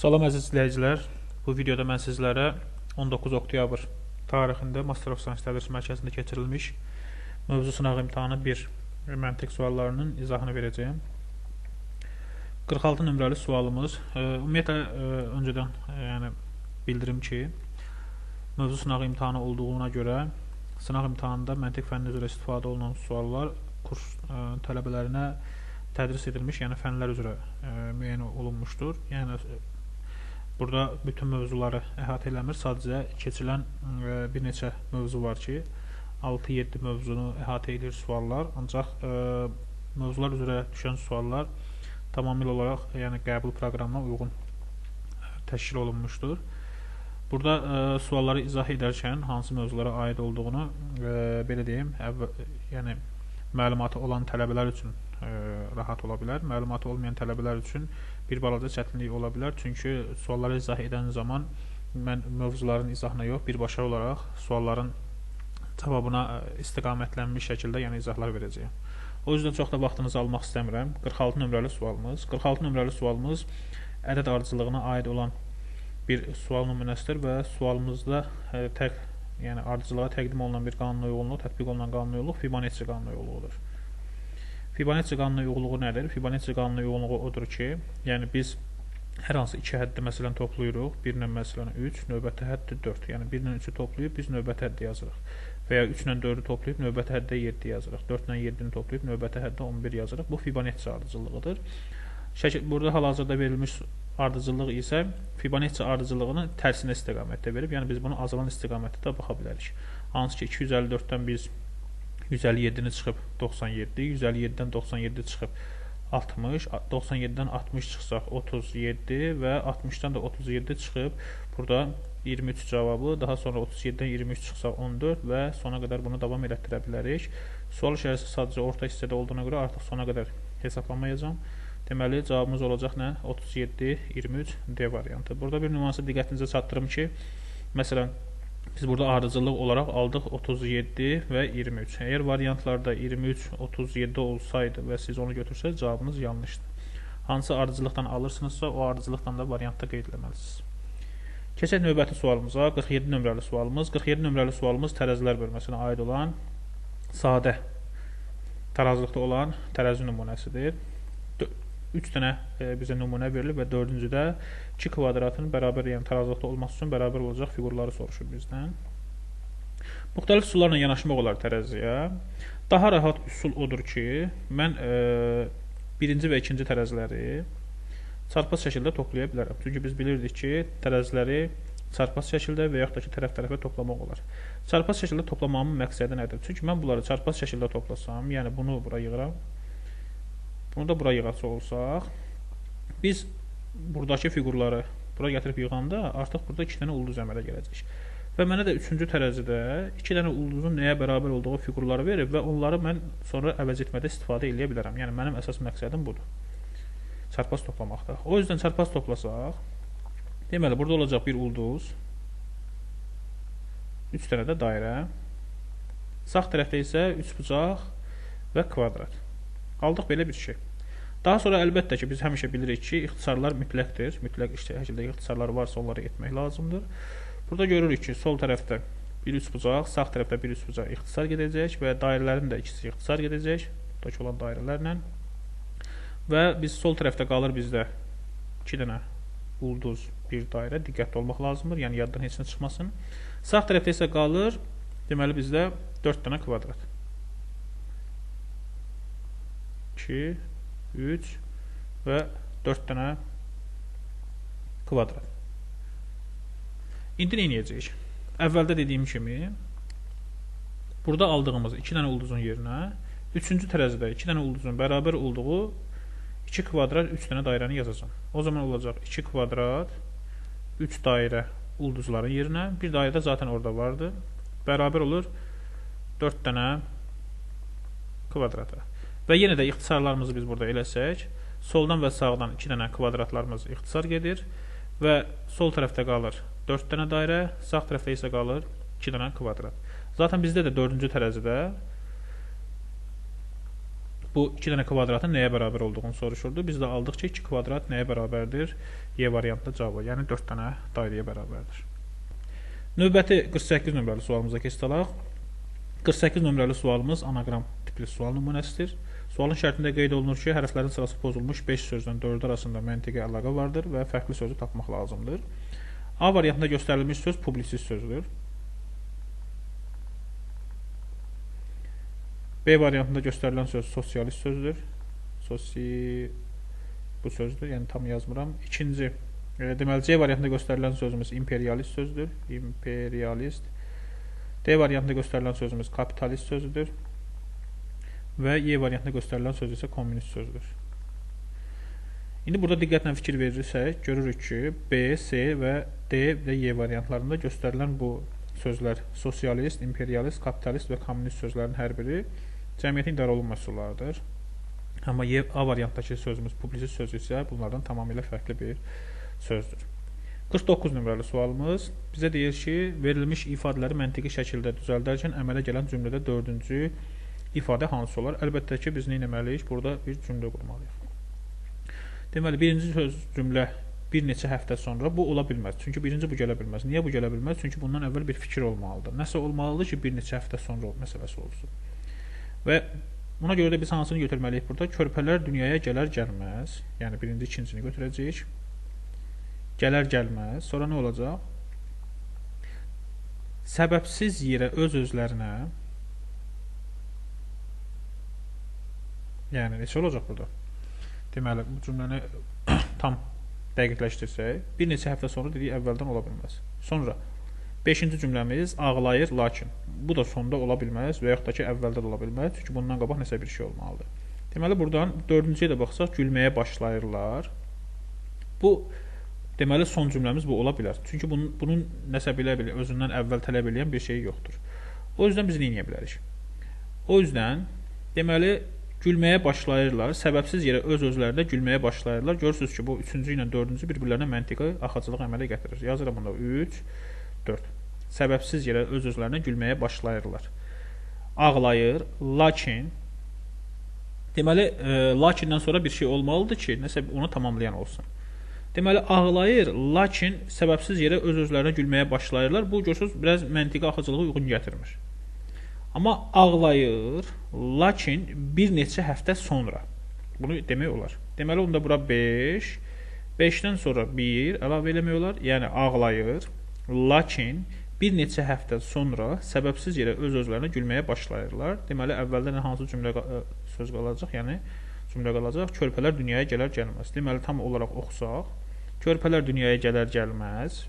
Salam əziz izləyicilər, bu videoda mən sizlərə 19 oktyabr tarixində Master of Science Tədris Mərkəzində keçirilmiş mövzu sınağı imtahanı 1 məntiq suallarının izahını verəcəyim. 46 nömrəli sualımız, ümumiyyətlə öncədən yəni bildirim ki, mövzu sınağı imtahanı olduğuna görə sınaq imtahanında məntiq fənni üzrə istifadə olunan suallar kurs tələbələrinə tədris edilmiş, yəni fənlər üzrə müəyyən olunmuşdur. Yəni burada bütün mövzuları əhatə eləmir, sadəcə keçilən bir neçə mövzu var ki, 6-7 mövzunu əhatə edir suallar, ancaq mövzular üzrə düşən suallar tamamilə olaraq yəni qəbul proqramına uyğun təşkil olunmuşdur. Burada sualları izah edərkən hansı mövzulara aid olduğunu belə deyim, yəni məlumatı olan tələbələr üçün rahat ola bilər, məlumatı olmayan tələbələr üçün bir balaca çətinlik ola bilər. Çünki sualları izah edən zaman mən mövzuların izahına yox, birbaşa olaraq sualların cavabına istiqamətlənmiş şəkildə yəni izahlar verəcəyim. O yüzden çox da vaxtınızı almaq istəmirəm. 46 nömrəli sualımız. 46 nömrəli sualımız ədəd ardıcıllığına aid olan bir sual nümunəsidir və sualımızda yəni ardıcıllığa təqdim olunan bir qanuna uyğunluq, tətbiq olunan qanuna uyğunluq Fibonacci qanuna uyğunluğudur. Fibonacci qanuna uyğunluğu nədir? Fibonacci qanuna uyğunluğu odur ki, yəni biz hər hansı iki həddi məsələn toplayırıq. 1 ilə məsələn 3, növbəti həddi 4. Yəni 1 ilə 3-ü toplayıb biz növbəti həddi yazırıq. Və ya 3 ilə 4-ü toplayıb növbəti həddə 7 yazırıq. 4 ilə 7-ni toplayıb növbəti həddə 11 yazırıq. Bu Fibonacci ardıcıllığıdır. Burada hal-hazırda verilmiş ardıcıllıq isə Fibonacci ardıcıllığını tərsinə istiqamətdə verib. Yəni biz bunu azalan istiqamətdə də baxa bilərik. Hansı ki 254-dən biz 157-ni çıxıb 97, 157-dən 97 çıxıb 60, 97-dən 60 çıxsaq 37 və 60-dan da 37 çıxıb burada 23 cavabı, daha sonra 37-dən 23 çıxsaq 14 və sona qədər bunu davam elətdirə bilərik. Sual işarəsi sadəcə orta hissədə olduğuna görə artıq sona qədər hesaplamayacağam. Deməli, cavabımız olacaq nə? 37, 23 D variantı. Burada bir nüansı diqqətinizə çatdırım ki, məsələn, biz burada ardıcıllıq olaraq aldıq 37 və 23. Əgər variantlarda 23, 37 olsaydı və siz onu götürsəniz, cavabınız yanlışdır. Hansı ardıcılıqdan alırsınızsa, o ardıcılıqdan da variantda qeyd eləməlisiniz. Keçək növbəti sualımıza, 47 nömrəli sualımız. 47 nömrəli sualımız tərəzilər bölməsinə aid olan sadə tarazlıqda olan tərəzi nümunəsidir. 3 dənə bizə nümunə verilib və dördüncüdə 2 kvadratın bərabər, yəni tarazlıqda olması üçün bərabər olacaq fiqurları soruşur bizdən. Müxtəlif üsullarla yanaşmaq olar tərəziyə. Daha rahat üsul odur ki, mən birinci və ikinci tərəziləri çarpaz şəkildə toplaya bilərəm. Çünki biz bilirdik ki, tərəziləri çarpaz şəkildə və yaxud da ki, tərəf-tərəfə toplamaq olar. Çarpaz şəkildə toplamamın məqsədi nədir? Çünki mən bunları çarpaz şəkildə toplasam, yəni bunu bura yığıram, bunu da bura yığacaq olsaq, biz buradakı fiqurları bura gətirib yığanda artıq burada 2 dənə ulduz əmələ gələcək. Və mənə də 3-cü tərəzidə 2 dənə ulduzun nəyə bərabər olduğu fiqurları verib və onları mən sonra əvəz etmədə istifadə eləyə bilərəm. Yəni mənim əsas məqsədim budur. Çarpaz toplamaqda. O yüzden çarpaz toplasaq, deməli burada olacaq bir ulduz, 3 dənə də dairə, sağ tərəfdə isə üçbucaq və kvadrat. Aldıq belə bir şey. Daha sonra əlbəttə ki, biz həmişə bilirik ki, ixtisarlar mütləqdir. Mütləq şəkildə ixtisarlar varsa onları etmək lazımdır. Burada görürük ki, sol tərəfdə bir üçbucaq, sağ tərəfdə bir üçbucaq ixtisar gedəcək və dairələrin də ikisi ixtisar gedəcək. Buradakı olan dairələrlə. Və biz sol tərəfdə qalır bizdə 2 dənə ulduz, bir dairə. Diqqətli olmaq lazımdır, yəni yaddan heç nə çıxmasın. Sağ tərəfdə isə qalır, deməli bizdə 4 dənə kvadrat. 2, 3 və 4 dənə kvadrat. İndi nə edəcəyik? Əvvəldə dediyim kimi, burada aldığımız 2 dənə ulduzun yerinə 3-cü tərəzidə 2 dənə ulduzun bərabər olduğu 2 kvadrat 3 dənə dairəni yazacağam. O zaman olacaq 2 kvadrat 3 dairə ulduzların yerinə, bir dairə də zaten orada vardı, bərabər olur 4 dənə kvadrata. Və yenə də ixtisarlarımızı biz burada eləsək, soldan və sağdan 2 dənə kvadratlarımız ixtisar gedir və sol tərəfdə qalır 4 dənə dairə, sağ tərəfdə isə qalır 2 dənə kvadrat. Zaten bizdə də 4-cü tərəzidə Bu 2 dənə kvadratın nəyə bərabər olduğunu soruşurdu. Biz də aldıq ki, 2 kvadrat nəyə bərabərdir? Y variantında cavabı, yəni 4 dənə dairəyə bərabərdir. Növbəti 48 nömrəli sualımıza keçid alaq. 48 nömrəli sualımız anagram tipli sual nümunəsidir. Sualın şərtində qeyd olunur ki, hərflərin sırası pozulmuş 5 sözdən 4-ü arasında məntiqi əlaqə vardır və fərqli sözü tapmaq lazımdır. A variantında göstərilmiş söz publisist sözdür. B variantında göstərilən söz sosialist sözdür. Bu sözdür, yəni tam yazmıram. İkinci, deməli C variantında göstərilən sözümüz imperialist sözdür. İmperialist. D variantında göstərilən sözümüz kapitalist sözdür. Və Y variantında göstərilən söz isə komünist sözdür. İndi burada diqqətlə fikir verirsək, görürük ki, B, C və D və Y variantlarında göstərilən bu sözlər sosialist, imperialist, kapitalist və komünist sözlərin hər biri cəmiyyətin idarə olunma üsullarıdır. Amma A variantdakı sözümüz publisist sözü isə bunlardan tamamilə fərqli bir sözdür. 49 nömrəli sualımız bizə deyir ki, verilmiş ifadələri məntiqi şəkildə düzəldərkən əmələ gələn cümlədə dördüncü ifadə hansı olar? Əlbəttə ki, biz nə etməliyik? Burada bir cümlə qurmalıyıq. Deməli, birinci söz cümlə bir neçə həftə sonra bu ola bilməz. Çünki birinci bu gələ bilməz. Niyə bu gələ bilməz? Çünki bundan əvvəl bir fikir olmalıdır. Nəsə olmalıdır ki, bir neçə həftə sonra məsələsi olsun. Və buna görə də biz hansını götürməliyik burada? Körpələr dünyaya gələr gəlməz. Yəni birinci, ikincisini götürəcəyik. Gələr gəlməz. Sonra nə olacaq? Səbəbsiz yerə öz özlərinə, yəni neçə olacaq burada? Deməli, bu cümləni tam dəqiqləşdirsək, bir neçə həftə sonra dedik əvvəldən ola bilməz. Sonra 5-ci cümləmiz ağlayır, lakin bu da sonda ola bilməz və yaxud da ki, əvvəldə də ola bilməz. Çünki bundan qabaq nəsə bir şey olmalıdır. Deməli, buradan 4-cüyə də baxsaq, gülməyə başlayırlar. Bu, deməli, son cümləmiz bu ola bilər. Çünki bunun nəsə bilə bilə, özündən əvvəl tələb eləyən bir şey yoxdur. O yüzdən biz nə edə bilərik? O yüzdən, deməli, gülməyə başlayırlar, səbəbsiz yerə öz-özlərində gülməyə başlayırlar. Görürsünüz ki, bu 3-cü ilə 4-cü bir-birlərinə məntiqi axacılıq əmələ gətirir. Yazıram bunda 3, 4. Səbəbsiz yerə öz-özlərinə gülməyə başlayırlar. Ağlayır, lakin, deməli, lakindən sonra bir şey olmalıdır ki, nəsə onu tamamlayan olsun. Deməli, ağlayır, lakin səbəbsiz yerə öz-özlərinə gülməyə başlayırlar. Bu, görürsünüz, biraz məntiqi axıcılığı uyğun gətirmir. Amma ağlayır, lakin bir neçə həftə sonra. Bunu demək olar. Deməli, onda bura 5, 5-dən sonra 1 əlavə eləmək olar. Yəni, ağlayır, lakin bir neçə həftə sonra səbəbsiz yerə öz-özlərinə gülməyə başlayırlar. Deməli, əvvəldə nə hansı cümlə söz qalacaq? Yəni, cümlə qalacaq. Körpələr dünyaya gələr gəlməz. Deməli, tam olaraq oxusaq, körpələr dünyaya gələr gəlməz,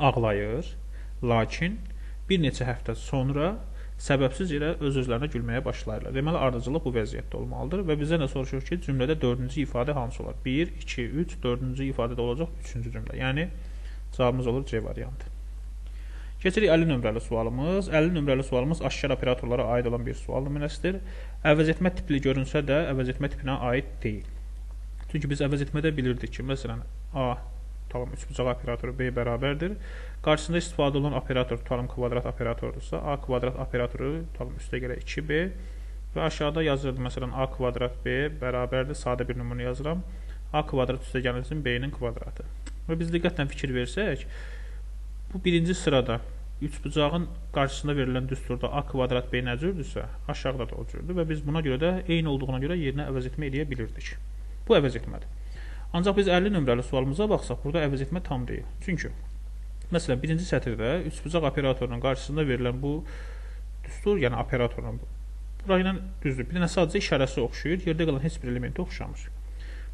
ağlayır, lakin bir neçə həftə sonra səbəbsiz yerə öz-özlərinə gülməyə başlayırlar. Deməli, ardıcıllıq bu vəziyyətdə olmalıdır və bizə nə soruşur ki, cümlədə dördüncü ifadə hansı olar? 1, 2, 3, dördüncü ifadə də olacaq üçüncü cümlə. Yəni, cavabımız olur C variantı. Keçirik 50 nömrəli sualımız. 50 nömrəli sualımız aşkar operatorlara aid olan bir sual nümunəsidir. Əvəz etmə tipli görünsə də əvəz etmə tipinə aid deyil. Çünki biz əvəz etmədə bilirdik ki, məsələn, A tutalım üçbucaq operatoru B bərabərdir. Qarşısında istifadə olunan operator tutalım kvadrat operatorudursa, A kvadrat operatoru tutalım üstə gələ 2B və aşağıda yazırdı məsələn A kvadrat B bərabərdir. Sadə bir nümunə yazıram. A kvadrat üstə gəlsin B-nin kvadratı. Və biz diqqətlə fikir versək, bu birinci sırada üçbucağın qarşısında verilən düsturda A kvadrat B nə cürdürsə, aşağıda da o cürdür və biz buna görə də eyni olduğuna görə yerinə əvəz etmə eləyə bilirdik. Bu əvəz etmədir. Ancaq biz 50 nömrəli sualımıza baxsaq, burada əvəz etmə tam deyil. Çünki, məsələn, birinci sətirdə üçbucaq operatorunun qarşısında verilən bu düstur, yəni operatorun bura ilə düzdür. Bir dənə sadəcə işarəsi oxşayır, yerdə qalan heç bir elementi oxşamır.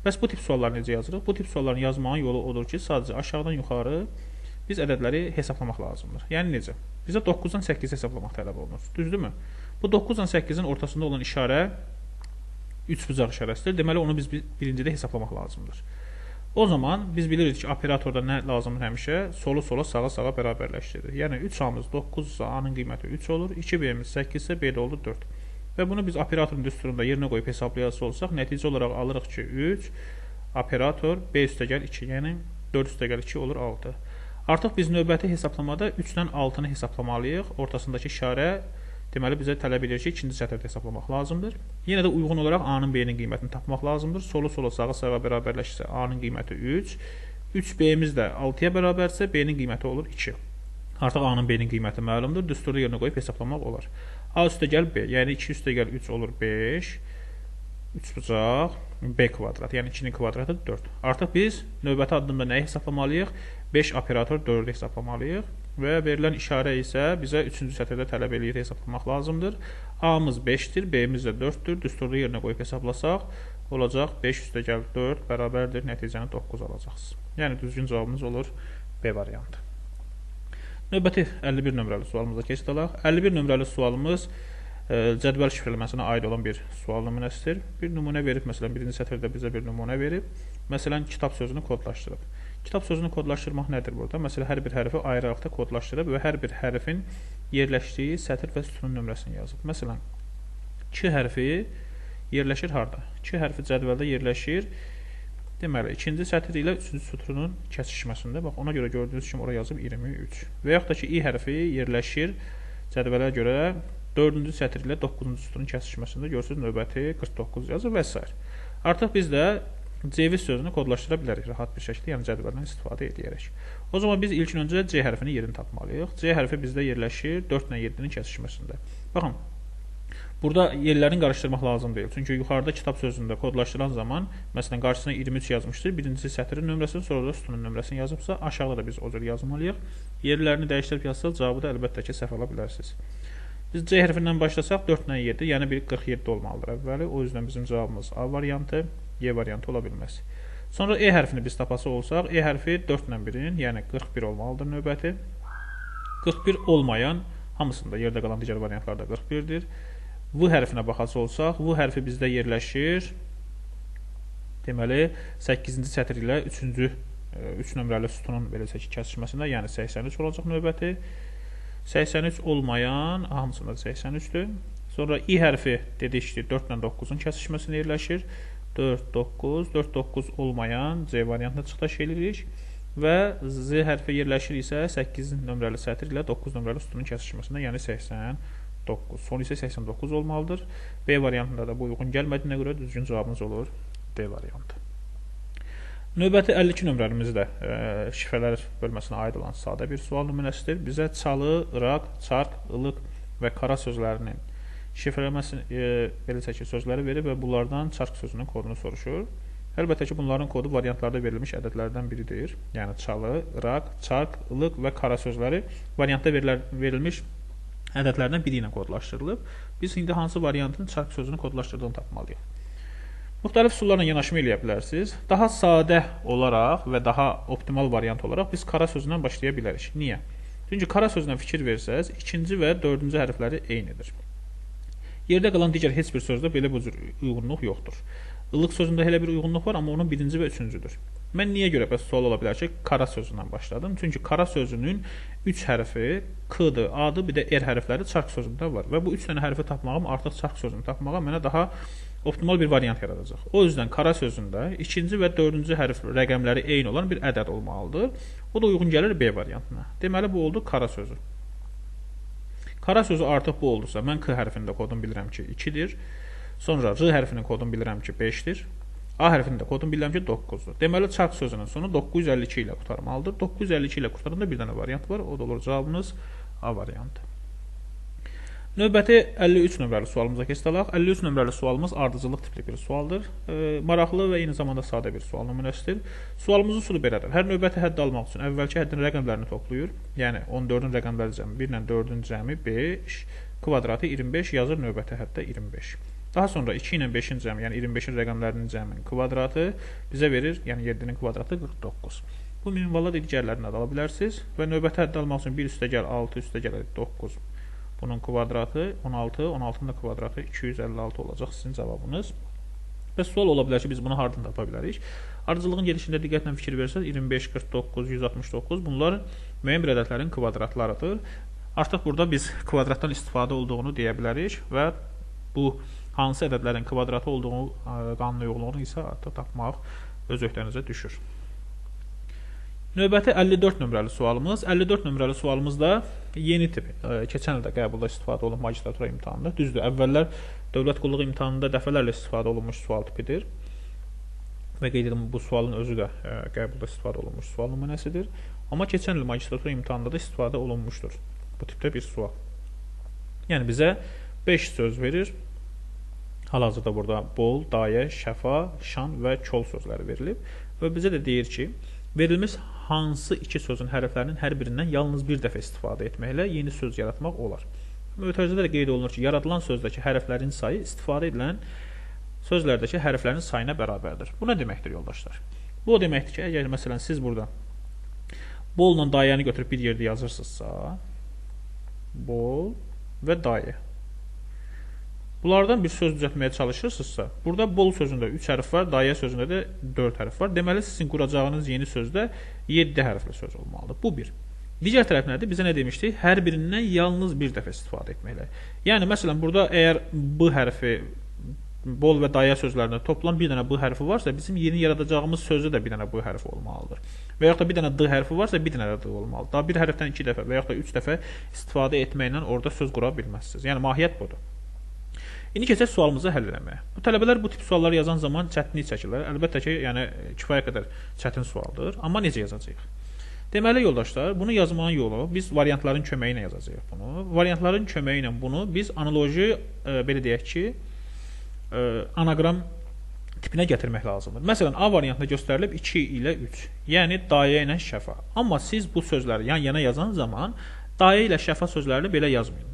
Bəs bu tip sualları necə yazırıq? Bu tip sualların yazmağın yolu odur ki, sadəcə aşağıdan yuxarı biz ədədləri hesablamaq lazımdır. Yəni necə? Bizə 9-dan 8 hesablamaq tələb olunur. Düzdürmü? Bu 9-dan 8-in ortasında olan işarə üçbucaq işarəsidir. Deməli, onu biz birincidə hesablamaq lazımdır. O zaman biz bilirik ki, operatorda nə lazımdır həmişə? Solu sola, sağa sağa bərabərləşdirir. Yəni 3A-mız 9 isə A-nın qiyməti 3 olur, 2B-miz 8 isə B də olur 4. Və bunu biz operatorun düsturunda yerinə qoyub hesablayası olsaq, nəticə olaraq alırıq ki, 3 operator B üstəgəl 2, yəni 4 üstəgəl 2 olur 6. Artıq biz növbəti hesablamada 3-dən 6-nı hesablamalıyıq. Ortasındakı işarə Deməli, bizə tələb edir ki, ikinci sətirdə hesablamaq lazımdır. Yenə də uyğun olaraq A-nın B-nin qiymətini tapmaq lazımdır. Solu sola, sağı sağa bərabərləşirsə A-nın qiyməti 3. 3B-miz də 6-ya bərabərsə B-nin qiyməti olur 2. Artıq A-nın B-nin qiyməti məlumdur. Düsturda yerinə qoyub hesablamaq olar. A üstə gəl B, yəni 2 üstə gəl 3 olur 5. 3 bucaq B kvadrat, yəni 2-nin kvadratı 4. Artıq biz növbəti addımda nəyi hesaplamalıyıq? 5 operator 4-ü hesaplamalıyıq. Və verilən işarə isə bizə 3-cü sətirdə tələb eləyir, hesablamaq lazımdır. A-mız 5-dir, B-miz də 4-dür. Düsturda yerinə qoyub hesablasaq, olacaq 5 üstə gəl 4 bərabərdir, nəticəni 9 alacaqsınız. Yəni düzgün cavabımız olur B variantı. Növbəti 51 nömrəli sualımıza keçid alaq. 51 nömrəli sualımız cədvəl şifrələməsinə aid olan bir sual nümunəsidir. Bir nümunə verib, məsələn, birinci sətirdə bizə bir nümunə verib. Məsələn, kitab sözünü kodlaşdırıb. Kitab sözünü kodlaşdırmaq nədir burada? Məsələn, hər bir hərfi ayrı-ayrılıqda kodlaşdırıb və hər bir hərfin yerləşdiyi sətir və sütunun nömrəsini yazıb. Məsələn, K hərfi yerləşir harda? K hərfi cədvəldə yerləşir. Deməli, ikinci sətir ilə üçüncü sütunun kəsişməsində. Bax, ona görə gördüyünüz kimi ora yazıb 23. Və yaxud da ki, İ hərfi yerləşir cədvələ görə 4-cü sətir ilə 9-cu sütunun kəsişməsində görürsünüz növbəti 49 yazır və s. Artıq biz də ceviz sözünü kodlaşdıra bilərik rahat bir şəkildə, yəni cədvəldən istifadə edərək. O zaman biz ilkin öncə C hərfinin yerini tapmalıyıq. C hərfi bizdə yerləşir 4 ilə 7-nin kəsişməsində. Baxın, burada yerlərini qarışdırmaq lazım deyil. Çünki yuxarıda kitab sözündə kodlaşdıran zaman, məsələn, qarşısına 23 yazmışdır. Birincisi sətirin nömrəsini, sonra da sütunun nömrəsini yazıbsa, aşağıda da biz o cür yazmalıyıq. Yerlərini dəyişdirib yazsaq, cavabı da əlbəttə ki, səhv ala bilərsiniz. Biz C hərfindən başlasaq 4 ilə 7, yəni bir 47 olmalıdır əvvəli. O yüzden bizim cavabımız A variantı, Y variantı ola bilməz. Sonra E hərfini biz tapası olsaq, E hərfi 4 ilə 1-in, yəni 41 olmalıdır növbəti. 41 olmayan, hamısında yerdə qalan digər variantlarda 41-dir. V hərfinə baxası olsaq, V hərfi bizdə yerləşir. Deməli, 8-ci sətir ilə 3 nömrəli sütunun belə ki, kəsişməsində, yəni 83 olacaq növbəti. 83 olmayan, hamısında 83-dür. Sonra İ hərfi dedik ki, 4 ilə 9-un kəsişməsində yerləşir. 4, 9, 4, 9 olmayan C variantına çıxdaş eləyirik. Və Z hərfi yerləşir isə 8 nömrəli sətir ilə 9 nömrəli sütunun kəsişməsində, yəni 89. Son isə 89 olmalıdır. B variantında da bu uyğun gəlmədiyinə görə düzgün cavabımız olur D variantı. Növbəti 52 nömrəmiz də şifrələr bölməsinə aid olan sadə bir sual nümunəsidir. Bizə çalı, ıraq, çark, ılıq və kara sözlərinin şifrələməsi, belə ki, sözləri verir və bunlardan çark sözünün kodunu soruşur. Əlbəttə ki, bunların kodu variantlarda verilmiş ədədlərdən biridir. Yəni çalı, ıraq, çark, ılıq və kara sözləri variantda verilmiş ədədlərdən biri ilə kodlaşdırılıb. Biz indi hansı variantın çark sözünü kodlaşdırdığını tapmalıyıq. Müxtəlif üsullarla yanaşma eləyə bilərsiniz. Daha sadə olaraq və daha optimal variant olaraq biz kara sözündən başlaya bilərik. Niyə? Çünki kara sözünə fikir versəniz, ikinci və dördüncü hərfləri eynidir. Yerdə qalan digər heç bir sözdə belə bu cür uyğunluq yoxdur. Ilıq sözündə elə bir uyğunluq var, amma onun birinci və üçüncüdür. Mən niyə görə bəs sual ola bilər ki, kara sözündən başladım? Çünki kara sözünün 3 hərfi K-dır, A-dır, bir də R hərfləri çark sözündə var. Və bu 3 dənə hərfi tapmağım artıq çark sözünü tapmağa mənə daha optimal bir variant yaradacaq. O yüzden kara sözündə ikinci və dördüncü hərf rəqəmləri eyni olan bir ədəd olmalıdır. O da uyğun gəlir B variantına. Deməli, bu oldu kara sözü. Kara sözü artıq bu oldusa, mən K hərfinin də kodunu bilirəm ki, 2-dir. Sonra R hərfinin kodunu bilirəm ki, 5-dir. A hərfinin də kodunu bilirəm ki, 9-dur. Deməli, çark sözünün sonu 952 ilə qurtarmalıdır. 952 ilə qurtaranda bir dənə variant var. O da olur cavabınız A variantı. Növbəti 53 nömrəli sualımıza keçid alaq. 53 nömrəli sualımız ardıcıllıq tipli bir sualdır. Maraqlı və eyni zamanda sadə bir sual nümunəsidir. Sualımızın üsulu belədir. Hər növbəti həddi almaq üçün əvvəlki həddin rəqəmlərini toplayır. Yəni 14-ün rəqəmləri cəmi 1 ilə 4-ün cəmi 5, kvadratı 25 yazır növbəti həddə 25. Daha sonra 2 ilə 5-in cəmi, yəni 25-in rəqəmlərinin cəminin kvadratı bizə verir, yəni 7-nin kvadratı 49. Bu minvalla digərlərini də ala bilərsiniz və növbəti həddi almaq üçün 1 üstə gəl 6 üstə gəl 9. Bunun kvadratı 16, 16-nın da kvadratı 256 olacaq sizin cavabınız. Və sual ola bilər ki, biz bunu hardan tapa bilərik? Ardıcıllığın gedişində diqqətlə fikir versəniz, 25, 49, 169 bunlar müəyyən bir ədədlərin kvadratlarıdır. Artıq burada biz kvadratdan istifadə olduğunu deyə bilərik və bu hansı ədədlərin kvadratı olduğu qanuna uyğunluğunu isə artıq tapmaq öz öhdənizə düşür. Növbəti 54 nömrəli sualımız. 54 nömrəli sualımız da yeni tip. Keçən ildə qəbulda istifadə olunub magistratura imtahanında. Düzdür, əvvəllər dövlət qulluğu imtahanında dəfələrlə istifadə olunmuş sual tipidir. Və qeyd edim, bu sualın özü də qəbulda istifadə olunmuş sual nümunəsidir. Amma keçən il magistratura imtahanında da istifadə olunmuşdur bu tipdə bir sual. Yəni bizə 5 söz verir. Hal-hazırda burada bol, dayə, şəfa, şan və kol sözləri verilib. Və bizə də deyir ki, verilmiş hansı iki sözün hərflərinin hər birindən yalnız bir dəfə istifadə etməklə yeni söz yaratmaq olar. Mötərizədə də qeyd olunur ki, yaradılan sözdəki hərflərin sayı istifadə edilən sözlərdəki hərflərin sayına bərabərdir. Bu nə deməkdir yoldaşlar? Bu o deməkdir ki, əgər məsələn siz burada bolla dayəni götürüb bir yerdə yazırsınızsa, bol və dayə. Bunlardan bir söz düzəltməyə çalışırsınızsa, burada bol sözündə 3 hərf var, dayə sözündə də 4 hərf var. Deməli, sizin quracağınız yeni sözdə 7 hərfli söz olmalıdır. Bu bir. Digər tərəf nədir? Bizə nə demişdik? Hər birindən yalnız bir dəfə istifadə etməklə. Yəni, məsələn, burada əgər B hərfi bol və dayə sözlərində toplam bir dənə B hərfi varsa, bizim yeni yaradacağımız sözdə də bir dənə B hərfi olmalıdır. Və yaxud da bir dənə D hərfi varsa, bir dənə də D olmalıdır. Daha bir hərfdən 2 dəfə və yaxud da 3 dəfə istifadə etməklə orada söz qura bilməzsiniz. Yəni, mahiyyət budur. İndi keçək sualımızı həll eləməyə. Bu tələbələr bu tip sualları yazan zaman çətinlik çəkirlər. Əlbəttə ki, yəni kifayət qədər çətin sualdır. Amma necə yazacağıq? Deməli yoldaşlar, bunu yazmanın yolu biz variantların köməyi ilə yazacağıq bunu. Variantların köməyi ilə bunu biz analoji, belə deyək ki, anaqram tipinə gətirmək lazımdır. Məsələn, A variantında göstərilib 2 ilə 3, yəni dayə ilə şəfa. Amma siz bu sözləri yan-yana yazan zaman dayə ilə şəfa sözlərini belə yazmayın.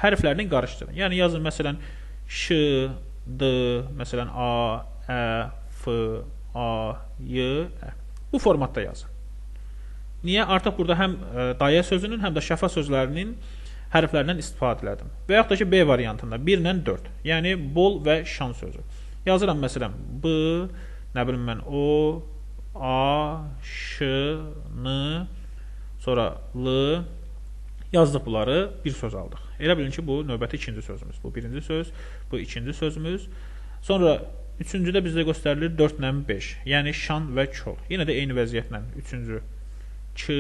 Hərflərini qarışdırın. Yəni yazın məsələn Ş, D, məsələn A, Ə, F, A, Y, Ə. Bu formatda yazın. Niyə? Artıq burada həm dayə sözünün, həm də şəfa sözlərinin hərflərindən istifadə elədim. Və yaxud da ki, B variantında 1 ilə 4, yəni bol və şan sözü. Yazıram məsələn B, nə bilim mən O, A, Ş, N, sonra L. Yazdıq bunları, bir söz aldıq. Elə bilin ki, bu növbəti ikinci sözümüz. Bu birinci söz, bu ikinci sözümüz. Sonra üçüncüdə bizdə göstərilir 4 ilə 5, yəni şan və kol. Yenə də eyni vəziyyətlə üçüncü. K,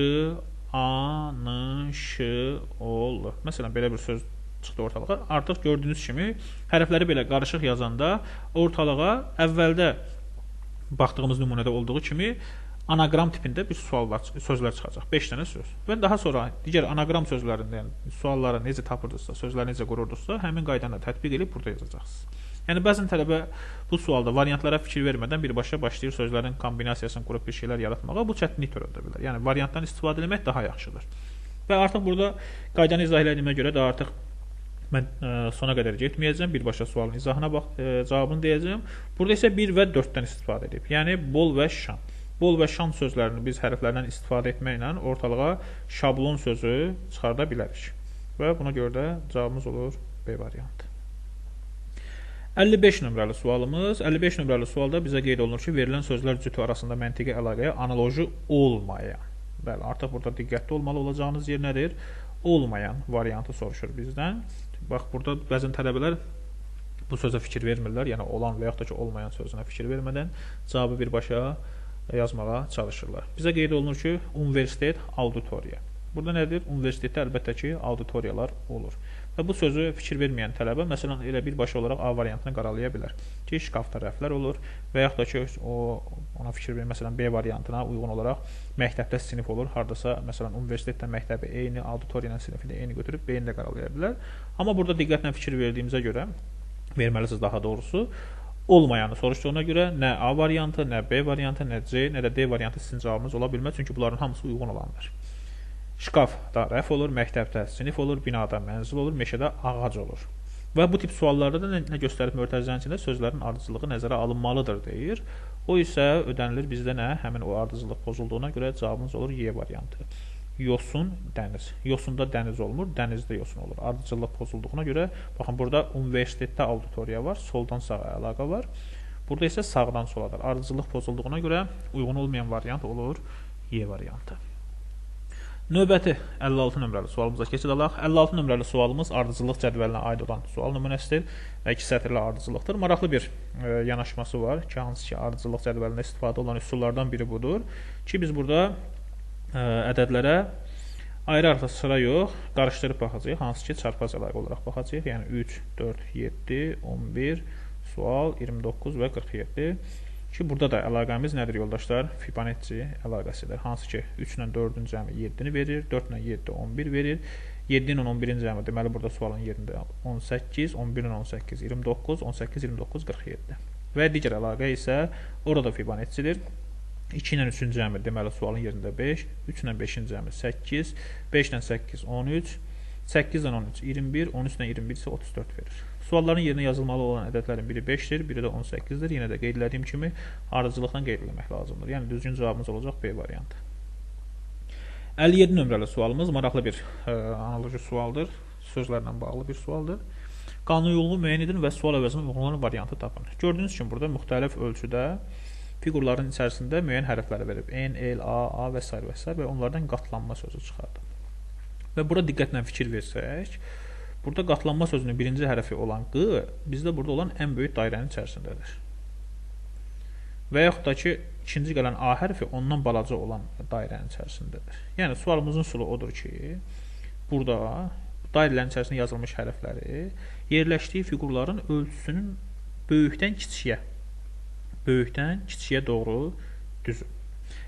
A, N, Ş, O, L. Məsələn, belə bir söz çıxdı ortalığa. Artıq gördüyünüz kimi hərfləri belə qarışıq yazanda ortalığa əvvəldə baxdığımız nümunədə olduğu kimi anaqram tipində bir suallar, sözlər çıxacaq. 5 dənə söz. Və daha sonra digər anaqram sözlərində, yəni sualları necə tapırdınızsa, sözləri necə qururdunuzsa, həmin qaydanı tətbiq edib burada yazacaqsınız. Yəni bəzən tələbə bu sualda variantlara fikir vermədən birbaşa başlayır sözlərin kombinasiyasını qurub bir şeylər yaratmağa. Bu çətinlik törədə bilər. Yəni variantdan istifadə etmək daha yaxşıdır. Və artıq burada qaydanı izah elədiyimə görə də artıq mən sona qədər getməyəcəm. Birbaşa sualın izahına bax, cavabını deyəcəm. Burada isə 1 və 4-dən istifadə edib. Yəni bol və şan. Bol və şan sözlərini biz hərflərdən istifadə etməklə ortalığa şablon sözü çıxarda bilərik. Və buna görə də cavabımız olur B variantı. 55 nömrəli sualımız. 55 nömrəli sualda bizə qeyd olunur ki, verilən sözlər cütü arasında məntiqi əlaqəyə analoji olmayan. Bəli, artıq burada diqqətli olmalı olacağınız yer nədir? Olmayan variantı soruşur bizdən. Bax, burada bəzən tələbələr bu sözə fikir vermirlər. Yəni, olan və yaxud da ki, olmayan sözünə fikir vermədən cavabı birbaşa yazmağa çalışırlar. Bizə qeyd olunur ki, universitet, auditoriya. Burada nədir? Universitetdə əlbəttə ki, auditoriyalar olur. Və bu sözü fikir verməyən tələbə, məsələn, elə birbaşa olaraq A variantını qaralaya bilər ki, şkafda rəflər olur və yaxud da ki, ona fikir verir, məsələn, B variantına uyğun olaraq məktəbdə sinif olur. Hardasa, məsələn, universitetdə məktəbi eyni, auditoriya ilə sinifi də eyni götürüb B-ni də qaralaya bilər. Amma burada diqqətlə fikir verdiyimizə görə, verməlisiniz daha doğrusu, olmayanı soruşduğuna görə nə A variantı, nə B variantı, nə C, nə də D variantı sizin cavabınız ola bilməz. Çünki bunların hamısı uyğun olandır. Şkafda rəf olur, məktəbdə sinif olur, binada mənzil olur, meşədə ağac olur. Və bu tip suallarda da nə göstərib mötərizənin içində sözlərin ardıcıllığı nəzərə alınmalıdır deyir. O isə ödənilir bizdə nə? Həmin o ardıcıllıq pozulduğuna görə cavabımız olur Y variantı. Yosun, dəniz. Yosunda dəniz olmur, dənizdə yosun olur. Ardıcıllıq pozulduğuna görə, baxın, burada universitetdə auditoriya var, soldan sağa əlaqə var. Burada isə sağdan soladır. Ardıcıllıq pozulduğuna görə uyğun olmayan variant olur Y variantı. Növbəti 56 nömrəli sualımıza keçid alaq. 56 nömrəli sualımız ardıcıllıq cədvəlinə aid olan sual nümunəsidir və iki sətirli ardıcıllıqdır. Maraqlı bir yanaşması var ki, hansı ki ardıcıllıq cədvəlində istifadə olunan üsullardan biri budur ki, biz burada ədədlərə ayrı-ayrı sıra yox, qarışdırıb baxacağıq. Hansı ki, çarpaz əlaqə olaraq baxacağıq. Yəni 3, 4, 7, 11, sual 29 və 47. Ki, burada da əlaqəmiz nədir yoldaşlar? Fibonacci əlaqəsidir. Hansı ki, 3 ilə 4-ün cəmi 7-ni verir, 4 ilə 7 11 verir. 7 ilə 11-in cəmi, deməli, burada sualın yerində 18, 11 ilə 18, 29, 18, 29, 47. Və digər əlaqə isə orada Fibonaccidir. 2 ilə 3-ün cəmi, deməli, sualın yerində 5, 3 ilə 5-in cəmi 8, 5 ilə 8, 13, 8 ilə 13, 21, 13 ilə 21 isə 34 verir. Sualların yerinə yazılmalı olan ədədlərin biri 5-dir, biri də 18-dir. Yenə də qeyd elədiyim kimi ardıcıllıqla qeyd eləmək lazımdır. Yəni, düzgün cavabımız olacaq B variantı. 57 nömrəli sualımız maraqlı bir analoji sualdır. Sözlərlə bağlı bir sualdır. Qanun müəyyən edin və sual əvəzinə uyğun olan variantı tapın. Gördüyünüz kimi burada müxtəlif ölçüdə fiqurların içərisində müəyyən hərfləri verib. N, L, A, A və s. və s. və onlardan qatlanma sözü çıxardı. Və bura diqqətlə fikir versək, burada qatlanma sözünün birinci hərfi olan Q bizdə burada olan ən böyük dairənin içərisindədir. Və yaxud da ki, ikinci gələn A hərfi ondan balaca olan dairənin içərisindədir. Yəni, sualımızın üsulu odur ki, burada dairələrin içərisində yazılmış hərfləri yerləşdiyi fiqurların ölçüsünün böyükdən kiçiyə doğru düzün.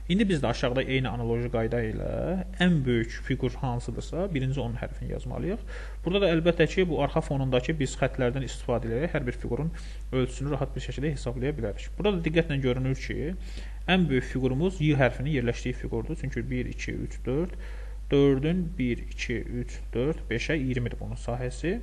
İndi biz də aşağıda eyni analoji qayda ilə ən böyük fiqur hansıdırsa, birinci onun hərfini yazmalıyıq. Burada da əlbəttə ki, bu arxa fonundakı biz xətlərdən istifadə edərək hər bir fiqurun ölçüsünü rahat bir şəkildə hesablaya bilərik. Burada da diqqətlə görünür ki, ən böyük fiqurumuz Y hərfinin yerləşdiyi fiqurdur. Çünki 1, 2, 3, 4, 4-ün 1, 2, 3, 4, 5-ə 20-dir bunun sahəsi.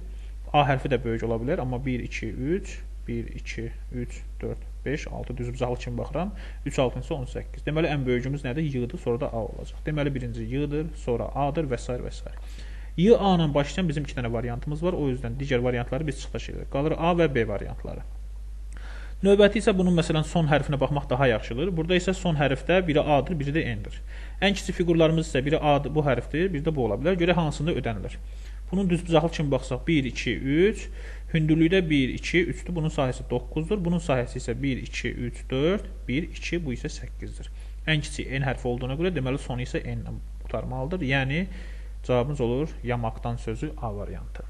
A hərfi də böyük ola bilər, amma 1, 2, 3, 1, 2, 3, 4, 5, 6 düzbucaqlı kimi baxıram. 3, 6 isə 18. Deməli, ən böyüyümüz nədir? Y-dır, sonra da A olacaq. Deməli, birinci Y-dır, sonra A-dır və s. və s. Y, A ilə başlayan bizim iki dənə variantımız var. O yüzdən digər variantları biz çıxdaş edirik. Qalır A və B variantları. Növbəti isə bunun məsələn son hərfinə baxmaq daha yaxşıdır. Burada isə son hərfdə biri A-dır, biri də N-dir. Ən kiçik fiqurlarımız isə biri A-dır, bu hərfdir, biri də bu ola bilər. Görək hansında ödənilir. Bunun düzbucaqlı kimi baxsaq 1, 2, 3, hündürlükdə 1, 2, 3-dür. Bunun sahəsi 9-dur. Bunun sahəsi isə 1, 2, 3, 4, 1, 2, bu isə 8-dir. Ən kiçik N hərfi olduğuna görə deməli sonu isə N ilə qurtarmalıdır. Yəni cavabımız olur yamaqdan sözü A variantı.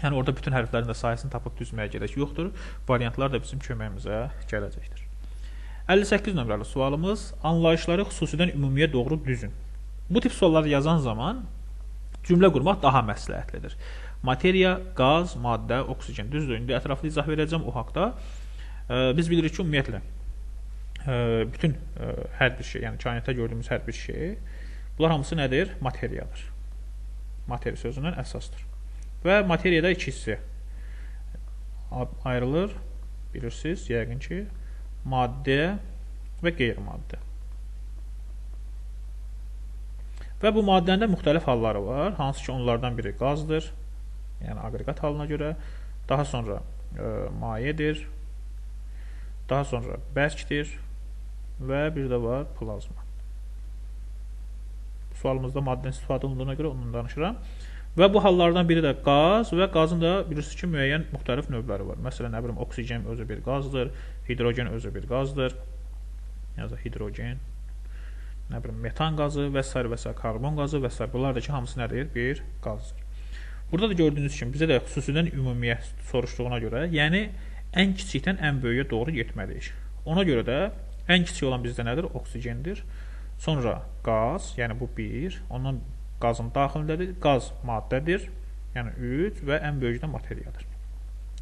Yəni orada bütün hərflərin də sahəsini tapıb düzməyə gerək yoxdur. Variantlar da bizim köməyimizə gələcəkdir. 58 nömrəli sualımız anlayışları xüsusidən ümumiyə doğru düzün. Bu tip sualları yazan zaman cümlə qurmaq daha məsləhətlidir. Materiya, qaz, maddə, oksigen. Düzdür, indi ətraflı izah verəcəm o haqda. Biz bilirik ki, ümumiyyətlə, bütün hər bir şey, yəni kainatda gördüyümüz hər bir şey, bunlar hamısı nədir? Materiyadır. Materiya sözündən əsasdır. Və materiyada iki hissə ayrılır, bilirsiniz, yəqin ki, maddə və qeyri-maddə. Və bu maddənin də müxtəlif halları var, hansı ki onlardan biri qazdır, yəni aqreqat halına görə, daha sonra mayedir, daha sonra bərkdir və bir də var plazma. Sualımızda maddənin istifadə olunduğuna görə ondan danışıram. Və bu hallardan biri də qaz və qazın da bilirsiniz ki, müəyyən müxtəlif növləri var. Məsələn, nə bilim, oksigen özü bir qazdır, hidrogen özü bir qazdır, yazaq hidrogen, nə bilim, metan qazı və s. və s. karbon qazı və s. Bunlar da ki, hamısı nədir? Bir qazdır. Burada da gördüyünüz kimi bizə də xüsusidən ümumiyyət soruşduğuna görə, yəni ən kiçikdən ən böyüyə doğru getməliyik. Ona görə də ən kiçik olan bizdə nədir? Oksigendir. Sonra qaz, yəni bu 1, ondan qazın daxilindədir. Qaz maddədir, yəni 3 və ən böyüyü də materiyadır.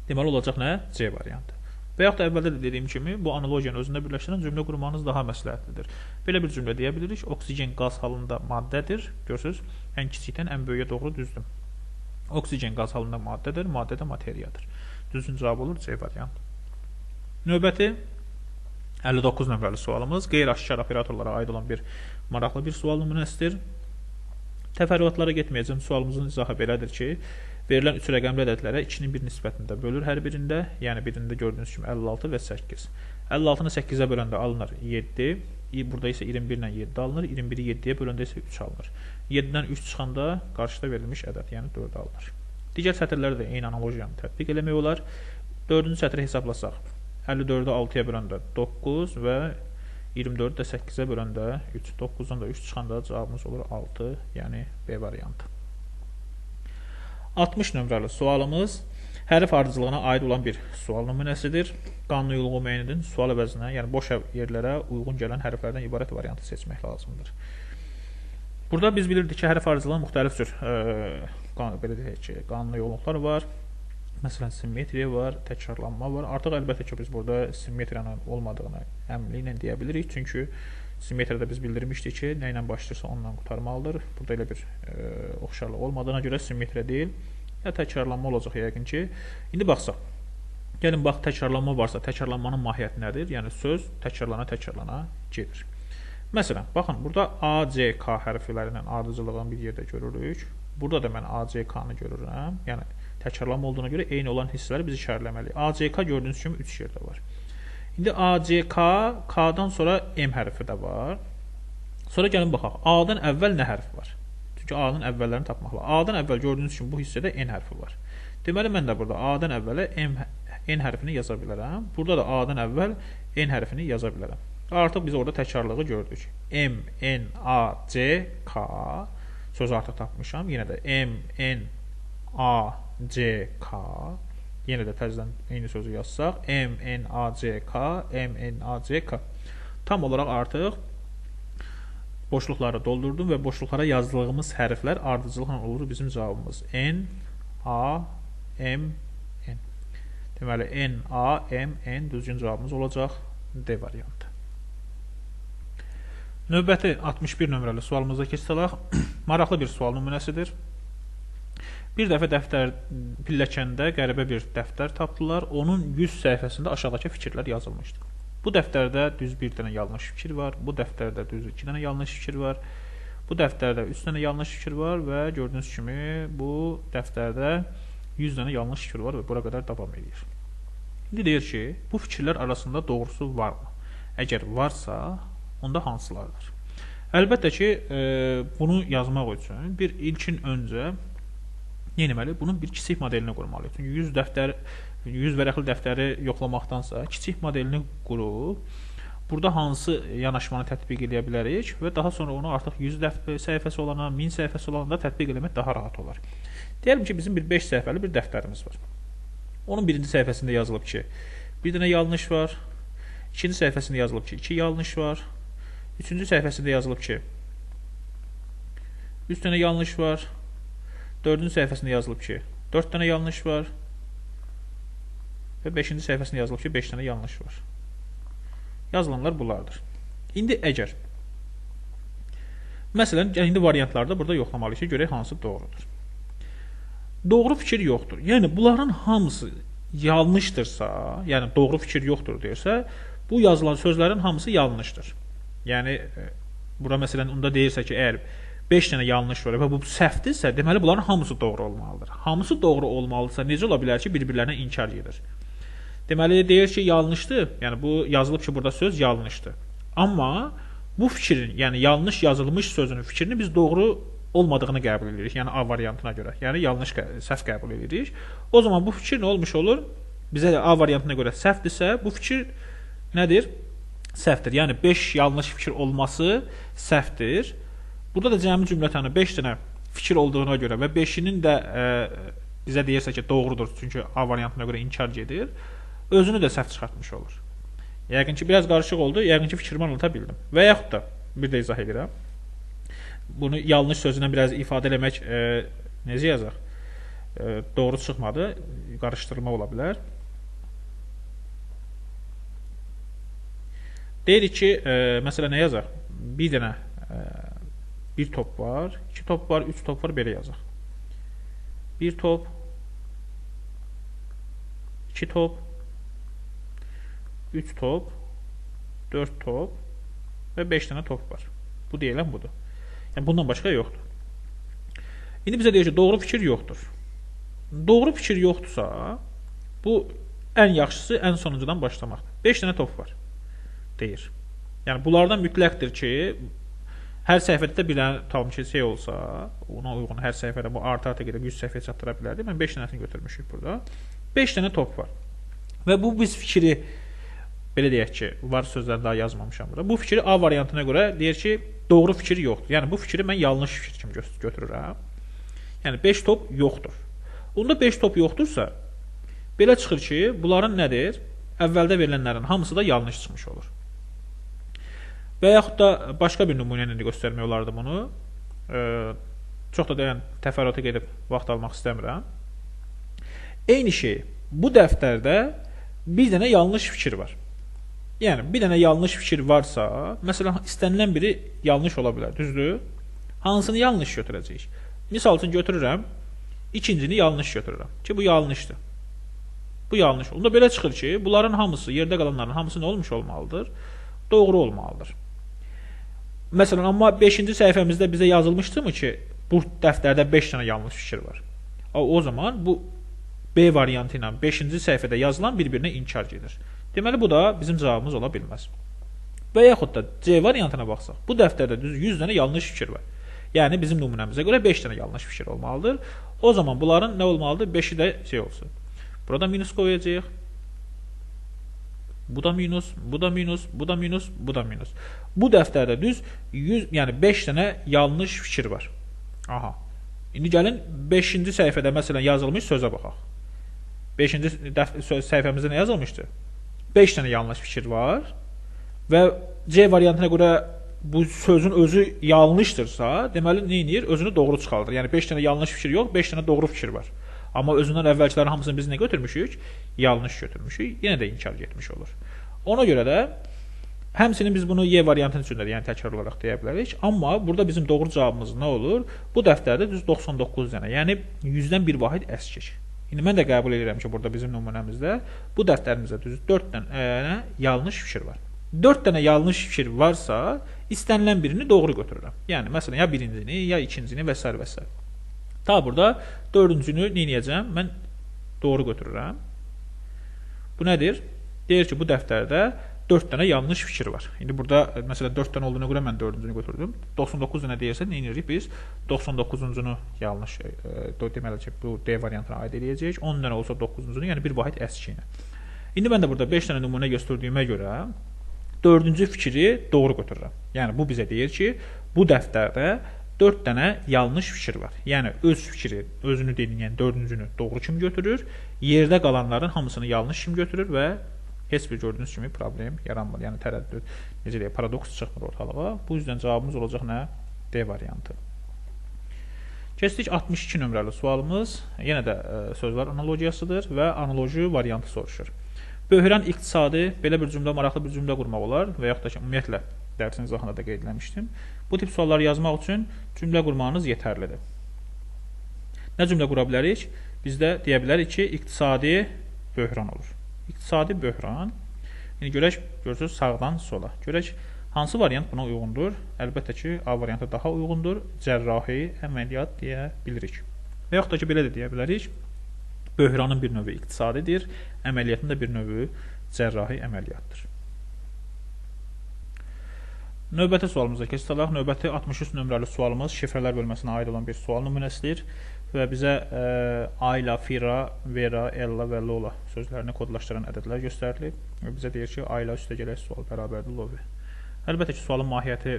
Deməli, olacaq nə? C variantı. Və yaxud da əvvəldə də dediyim kimi, bu analogiyanı özündə birləşdirən cümlə qurmanız daha məsləhətlidir. Belə bir cümlə deyə bilirik. Oksigen qaz halında maddədir. Görürsünüz, ən kiçikdən ən böyüyə doğru düzdüm. Oksigen qaz halında maddədir, maddə də materiyadır. Düzgün cavab olur C variantı. Növbəti 59 nömrəli sualımız qeyri-aşkar operatorlara aid olan bir maraqlı bir sual nümunəsidir. Təfərrüatlara getməyəcəm. Sualımızın izahı belədir ki, verilən 3 rəqəmli ədədlərə 2-nin bir nisbətində bölür hər birində. Yəni birində gördüyünüz kimi 56 və 8. 56-nı 8-ə böləndə alınır 7. Burada isə 21 ilə 7 alınır. 21-i 7-yə böləndə isə 3 alınır. 7-dən 3 çıxanda qarşıda verilmiş ədəd, yəni 4 alınır. Digər sətirlərdə də eyni analogiyanı tətbiq eləmək olar. 4-cü sətri hesablasaq, 54-ü 6-ya böləndə 9 və 24-ü də 8-ə böləndə 3, 9-dan da 3 çıxanda cavabımız olur 6, yəni B variantı. 60 nömrəli sualımız hərf ardıcılığına aid olan bir sual nümunəsidir. Qanuni uyğunluğu müəyyən edin. Sual əvəzinə, yəni boş yerlərə uyğun gələn hərflərdən ibarət variantı seçmək lazımdır. Burada biz bilirdik ki, hərf ardıcılığının müxtəlif cür belə deyək ki, qanuni uyğunluqlar var. Məsələn, simmetriya var, təkrarlanma var. Artıq əlbəttə ki, biz burada simmetriyanın olmadığını əminliklə deyə bilirik. Çünki simmetriyada biz bildirmişdik ki, nə ilə başlayırsa onunla qurtarmalıdır. Burada elə bir oxşarlıq olmadığına görə simmetriya deyil, ya təkrarlanma olacaq yəqin ki. İndi baxsaq, gəlin bax, təkrarlanma varsa, təkrarlanmanın mahiyyəti nədir? Yəni söz təkrarlana-təkrarlana gedir. Məsələn, baxın, burada A, C, K hərflərinin ardıcıllığını bir yerdə görürük. Burada da mən A, C, K-nı görürəm. Yəni təkrarlanma olduğuna görə eyni olan hissələri biz işarələməliyik. A, C, K gördüyünüz kimi 3 yerdə var. İndi A, C, K, K-dan sonra M hərfi də var. Sonra gəlin baxaq, A-dan əvvəl nə hərf var? Çünki A-nın əvvəllərini tapmaq lazımdır. A-dan əvvəl gördüyünüz kimi bu hissədə N hərfi var. Deməli, mən də burada A-dan əvvələ N hərfini yaza bilərəm. Burada da A-dan əvvəl N hərfini yaza bilərəm. Artıq biz orada təkrarlığı gördük. M, N, A, C, K sözü artıq tapmışam. Yenə də M, N, A, C, K. Yenə də təzədən eyni sözü yazsaq. M, N, A, C, K, M, N, A, C, K. Tam olaraq artıq boşluqları doldurdum və boşluqlara yazdığımız hərflər ardıcılıqla olur bizim cavabımız. N, A, M, N. Deməli, N, A, M, N düzgün cavabımız olacaq. D variantı. Növbəti 61 nömrəli sualımıza keçsək, maraqlı bir sual nümunəsidir. Bir dəfə dəftər pilləkəndə qəribə bir dəftər tapdılar. Onun 100 səhifəsində aşağıdakı fikirlər yazılmışdı. Bu dəftərdə düz bir dənə yanlış fikir var. Bu dəftərdə düz 2 dənə yanlış fikir var. Bu dəftərdə 3 dənə yanlış fikir var və gördüyünüz kimi bu dəftərdə 100 dənə yanlış fikir var və bura qədər davam edir. İndi deyir ki, bu fikirlər arasında doğrusu varmı? Əgər varsa, onda hansılardır? Əlbəttə ki, bunu yazmaq üçün bir ilkin öncə nə etməli? Bunun bir kiçik modelini qurmalıyıq. Çünki 100 vərəqli dəftəri yoxlamaqdansa kiçik modelini qurub burada hansı yanaşmanı tətbiq eləyə bilərik və daha sonra onu artıq 100 səhifəsi olana, 1000 səhifəsi olana da tətbiq eləmək daha rahat olar. Deyəlim ki, bizim bir 5 səhifəli bir dəftərimiz var. Onun birinci səhifəsində yazılıb ki, bir dənə yanlış var. İkinci səhifəsində yazılıb ki, 2 yanlış var. Üçüncü səhifəsində yazılıb ki, 3 dənə yanlış var. Dördüncü səhifəsində yazılıb ki, 4 dənə yanlış var. Və beşinci səhifəsində yazılıb ki, 5 dənə yanlış var. Yazılanlar bunlardır. İndi əgər, məsələn, indi variantlarda burada yoxlamalıyıq ki, görək hansı doğrudur. Doğru fikir yoxdur. Yəni, bunların hamısı yanlışdırsa, yəni doğru fikir yoxdur deyirsə, bu yazılan sözlərin hamısı yanlışdır. Yəni, bura məsələn, onda deyirsə ki, əgər 5 dənə yanlış var və bu səhvdirsə, deməli, bunların hamısı doğru olmalıdır. Hamısı doğru olmalıdırsa, necə ola bilər ki, bir-birlərinə inkar gedir? Deməli, deyir ki, yanlışdır. Yəni, bu yazılıb ki, burada söz yanlışdır. Amma bu fikrin, yəni yanlış yazılmış sözünün fikrini biz doğru olmadığını qəbul edirik. Yəni, A variantına görə. Yəni, yanlış, səhv qəbul edirik. O zaman bu fikir nə olmuş olur? Bizə də A variantına görə səhvdirsə, bu fikir nədir? Səhvdir. Yəni, 5 yanlış fikir olması səhvdir. Burada da cəmi cümlətəni 5 dənə fikir olduğuna görə və 5-inin də bizə deyirsə ki, doğrudur, çünki A variantına görə inkar gedir, özünü də səhv çıxartmış olur. Yəqin ki, biraz qarışıq oldu, yəqin ki, fikrimi anlata bildim. Və yaxud da, bir də izah edirəm, bunu yanlış sözündən biraz ifadə eləmək, necə yazaq? Doğru çıxmadı, qarışdırma ola bilər. Deyirik ki, məsələn, nə yazaq? Bir dənə, bir top var, 2 top var, 3 top var, belə yazaq. 1 top, 2 top, 3 top, 4 top və 5 dənə top var. Bu deyilən budur. Yəni, bundan başqa yoxdur. İndi bizə deyir ki, doğru fikir yoxdur. Doğru fikir yoxdursa, bu ən yaxşısı ən sonuncudan başlamaqdır. 5 dənə top var, deyir. Yəni, bunlardan mütləqdir ki, hər səhifədə də bir dənə tam ki, şey olsa, ona uyğun hər səhifədə bu arta-arta gedib 100 səhifəyə çatdıra bilərdi. Mən 5 dənəsini götürmüşük burada. 5 dənə top var. Və bu biz fikri Belə deyək ki, var sözləri daha yazmamışam burada. Bu fikri A variantına görə deyir ki, doğru fikir yoxdur. Yəni bu fikri mən yanlış fikir kimi götürürəm. Yəni 5 top yoxdur. Onda 5 top yoxdursa, belə çıxır ki, bunların nədir? Əvvəldə verilənlərin hamısı da yanlış çıxmış olur. Və yaxud da başqa bir nümunə ilə də göstərmək olardı bunu. Çox da yəni, təfərrüata gedib vaxt almaq istəmirəm. Eyni şey, bu dəftərdə bir dənə yanlış fikir var. Yəni, bir dənə yanlış fikir varsa, məsələn, istənilən biri yanlış ola bilər, düzdür? Hansını yanlış götürəcəyik? Misal üçün götürürəm, ikincini yanlış götürürəm ki, bu yanlışdır. Bu yanlış. Onda belə çıxır ki, bunların hamısı, yerdə qalanların hamısı nə olmuş olmalıdır? Doğru olmalıdır. Məsələn, amma 5-ci səhifəmizdə bizə yazılmışdı mı ki, bu dəftərdə 5 dənə yanlış fikir var? O zaman bu B variantı ilə 5-ci səhifədə yazılan bir-birinə inkar gedir. Deməli, bu da bizim cavabımız ola bilməz. Və yaxud da C variantına baxsaq, bu dəftərdə düz 100 dənə yanlış fikir var. Yəni, bizim nümunəmizə görə 5 dənə yanlış fikir olmalıdır. O zaman bunların nə olmalıdır? 5-i də şey olsun. Burada minus qoyacağıq. Bu da minus, bu da minus, bu da minus, bu da minus. Bu dəftərdə düz 100, yəni 5 dənə yanlış fikir var. Aha. İndi gəlin 5-ci səhifədə məsələn yazılmış sözə baxaq. 5-ci səhifəmizdə nə yazılmışdı? 5 dənə yanlış fikir var və C variantına görə bu sözün özü yanlışdırsa, deməli nə edir? Özünü doğru çıxardır. Yəni 5 dənə yanlış fikir yox, 5 dənə doğru fikir var. Amma özündən əvvəlkilərin hamısını biz nə götürmüşük? Yanlış götürmüşük. Yenə də inkar getmiş olur. Ona görə də həmçinin biz bunu Y variantının üçün də yəni təkrar olaraq deyə bilərik. Amma burada bizim doğru cavabımız nə olur? Bu dəftərdə düz 99 dənə, yəni 100-dən bir vahid əskik. İndi mən də qəbul edirəm ki, burada bizim nümunəmizdə bu dəftərimizdə düz 4 dənə yanlış fikir var. 4 dənə yanlış fikir varsa, istənilən birini doğru götürürəm. Yəni məsələn, ya birincini, ya ikincini və s. və s. Ta burada dördüncünü nə edəcəm? Mən doğru götürürəm. Bu nədir? Deyir ki, bu dəftərdə 4 dənə yanlış fikir var. İndi burada məsələn 4 dənə olduğuna görə mən dördüncünü götürdüm. 99 dənə deyirsə nə edirik biz? 99-uncunu yanlış, deməli ki, bu D variantına aid eləyəcəyik. 10 dənə olsa 9-uncunu, yəni bir vahid əski ilə. İndi mən də burada 5 dənə nümunə göstərdiyimə görə dördüncü fikri doğru götürürəm. Yəni bu bizə deyir ki, bu dəftərdə 4 dənə yanlış fikir var. Yəni öz fikri, özünü dediyin, yəni dördüncünü doğru kimi götürür, yerdə qalanların hamısını yanlış kimi götürür və heç bir gördüyünüz kimi problem yaranmır. Yəni tərəddüd, necə deyək, paradoks çıxmır ortalığa. Bu yüzdən cavabımız olacaq nə? D variantı. Keçdik 62 nömrəli sualımız. Yenə də sözlər analogiyasıdır və analoji variantı soruşur. Böhran iqtisadi, belə bir cümlə, maraqlı bir cümlə qurmaq olar və yaxud da ki, ümumiyyətlə dərsin izahında da qeyd eləmişdim. Bu tip sualları yazmaq üçün cümlə qurmağınız yetərlidir. Nə cümlə qura bilərik? Biz də deyə bilərik ki, iqtisadi böhran olur. İqtisadi böhran. İndi görək, görürsünüz, sağdan sola. Görək, hansı variant buna uyğundur? Əlbəttə ki, A variantı daha uyğundur. Cərrahi əməliyyat deyə bilirik. Və yaxud da ki, belə də deyə bilərik. Böhranın bir növü iqtisadidir, əməliyyatın da bir növü cərrahi əməliyyatdır. Növbəti sualımıza keçid alaq. Növbəti 63 nömrəli sualımız şifrələr bölməsinə aid olan bir sual nümunəsidir və bizə Ayla, Fira, Vera, Ella və Lola sözlərini kodlaşdıran ədədlər göstərilib və bizə deyir ki, Ayla üstə gələk sual bərabərdir Lovi. Əlbəttə ki, sualın mahiyyəti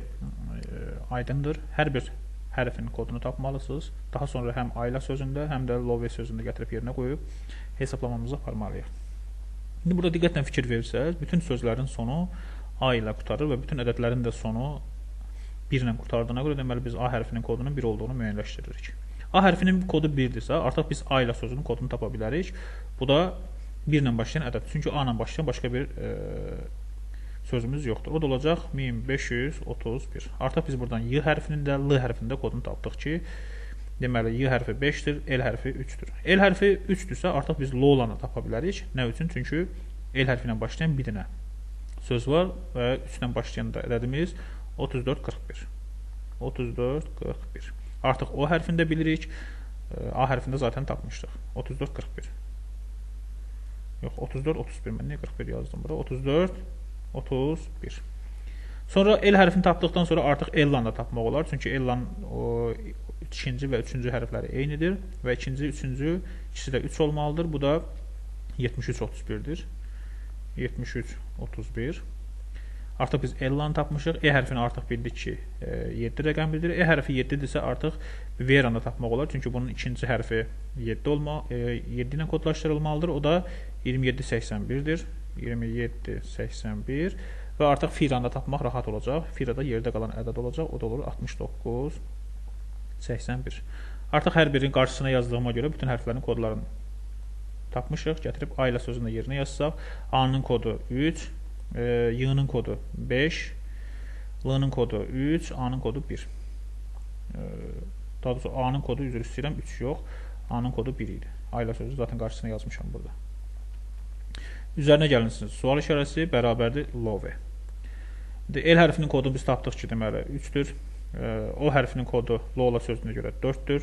aydındır. Hər bir hərfin kodunu tapmalısınız. Daha sonra həm Ayla sözündə, həm də Lovi sözündə gətirib yerinə qoyub hesablamamızı aparmalıyıq. İndi burada diqqətlə fikir verirsəniz, bütün sözlərin sonu A ilə qurtarır və bütün ədədlərin də sonu 1 ilə qurtardığına görə deməli biz A hərfinin kodunun 1 olduğunu müəyyənləşdiririk. A hərfinin kodu 1-dirsə, artıq biz A ilə sözünün kodunu tapa bilərik. Bu da 1 ilə başlayan ədəd. Çünki A ilə başlayan başqa bir sözümüz yoxdur. O da olacaq 1531. Artıq biz buradan Y hərfinin də L hərfinin də kodunu tapdıq ki, deməli Y hərfi 5-dir, L hərfi 3-dür. L hərfi 3-dürsə, artıq biz Lolanı tapa bilərik. Nə üçün? Çünki L hərfi ilə başlayan bir dənə söz var və 3 ilə başlayan da ədədimiz 34,41. 34,41. Artıq O hərfini də bilirik. A hərfini də zaten tapmışdıq. 34,41. Yox, 34,31. Mən niyə 41 yazdım bura? 34,31. Sonra L hərfini tapdıqdan sonra artıq L-lan da tapmaq olar. Çünki L-lan ikinci və üçüncü hərfləri eynidir və ikinci, üçüncü ikisi də 3 olmalıdır. Bu da 73,31-dir. 73, 31. Artıq biz L-lanı tapmışıq. E hərfini artıq bildik ki, 7 rəqəmlidir. E hərfi 7-dirsə artıq Veranı tapmaq olar. Çünki bunun ikinci hərfi 7 7 ilə kodlaşdırılmalıdır. O da 27,81-dir. 27,81 və artıq Firanı da tapmaq rahat olacaq. Firada yerdə qalan ədəd olacaq. O da olur 69,81. Artıq hər birinin qarşısına yazdığıma görə bütün hərflərin kodlarını tapmışıq. Gətirib A ilə sözünü yerinə yazsaq, A-nın kodu 3, Y-nın kodu 5, L-nın kodu 3, A-nın kodu 1. Daha doğrusu A-nın kodu, üzr istəyirəm, 3 yox, A-nın kodu 1 idi. A ilə sözü zaten qarşısına yazmışam burada. Üzərinə gəlinsiniz. Sual işarəsi bərabərdir love. L hərfinin kodunu biz tapdıq ki, deməli 3-dür. O hərfinin kodu Lola sözünə görə 4-dür.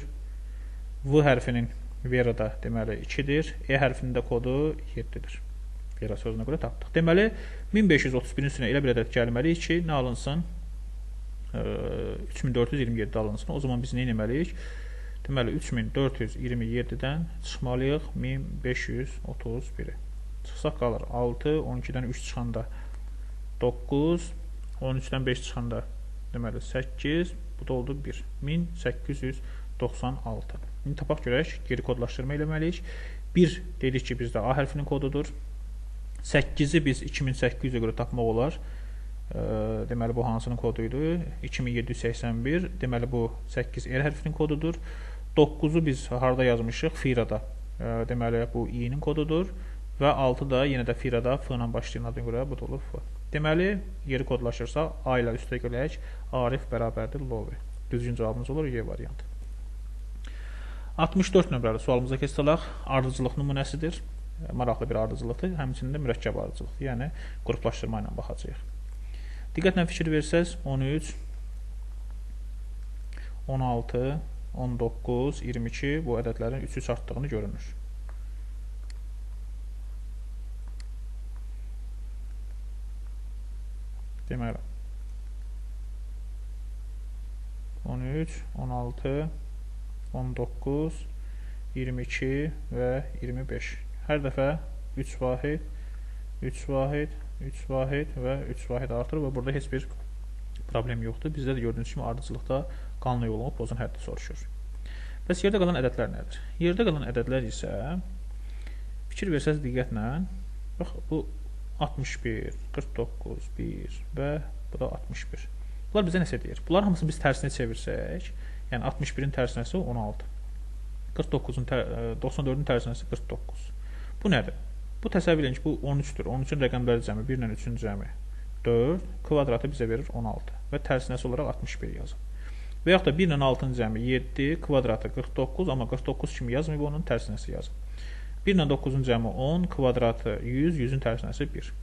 V hərfinin Verada deməli 2-dir. E hərfinin də kodu 7-dir. Vera sözünə görə tapdıq. Deməli 1531-in üstünə elə bir ədəd gəlməliyik ki, nə alınsın? 3427 alınsın. O zaman biz nə etməliyik? Deməli 3427-dən çıxmalıyıq 1531-i. Çıxsaq qalır 6, 12-dən 3 çıxanda 9, 13-dən 5 çıxanda deməli 8, bu da oldu 1. 1896. İndi tapaq görək, geri kodlaşdırma eləməliyik. 1 dedik ki, bizdə A hərfinin kodudur. 8-i biz 2800-ə görə tapmaq olar. Deməli, bu hansının kodu idi? 2781. Deməli, bu 8 R hərfinin kodudur. 9-u biz harada yazmışıq? Firada. Deməli, bu I-nin kodudur. Və 6 da yenə də Firada F ilə başlayan adına görə bu da olur F. Deməli, yeri kodlaşırsa A ilə üstə gələk, Arif bərabərdir Love. Düzgün cavabımız olur Y variantı. 64 nömrəli sualımıza keçsək, ardıcılıq nümunəsidir. Maraqlı bir ardıcılıqdır, həmçinin də mürəkkəb ardıcılıqdır. Yəni, qruplaşdırma ilə baxacağıq. Diqqətlə fikir versəz, 13, 16, 19, 22 bu ədədlərin 3-3 artdığını görünür. Deməli, 13, 16, 19, 22 və 25. Hər dəfə 3 vahid, 3 vahid, 3 vahid və 3 vahid artır və burada heç bir problem yoxdur. Bizdə də gördüyünüz kimi ardıcılıqda qanun yolunu pozun həddi soruşur. Bəs yerdə qalan ədədlər nədir? Yerdə qalan ədədlər isə fikir versəz diqqətlə, bax bu 61, 49, 1 və bu da 61. Bunlar bizə nəsə deyir? Bunlar hamısını biz tərsinə çevirsək, yəni 61-in tərsinəsi 16, 94-ün tərsinəsi 49. Bu nədir? Bu təsəvvür edin ki, bu 13-dür. 13-ün rəqəmləri cəmi 1 ilə 3-ün cəmi 4, kvadratı bizə verir 16 və tərsinəsi olaraq 61 yazıb. Və yaxud da 1 ilə 6-nın cəmi 7, kvadratı 49, amma 49 kimi yazmayıb, onun tərsinəsi yazıb. 1 ilə 9-un cəmi 10, kvadratı 100, 100-ün tərsinəsi 1.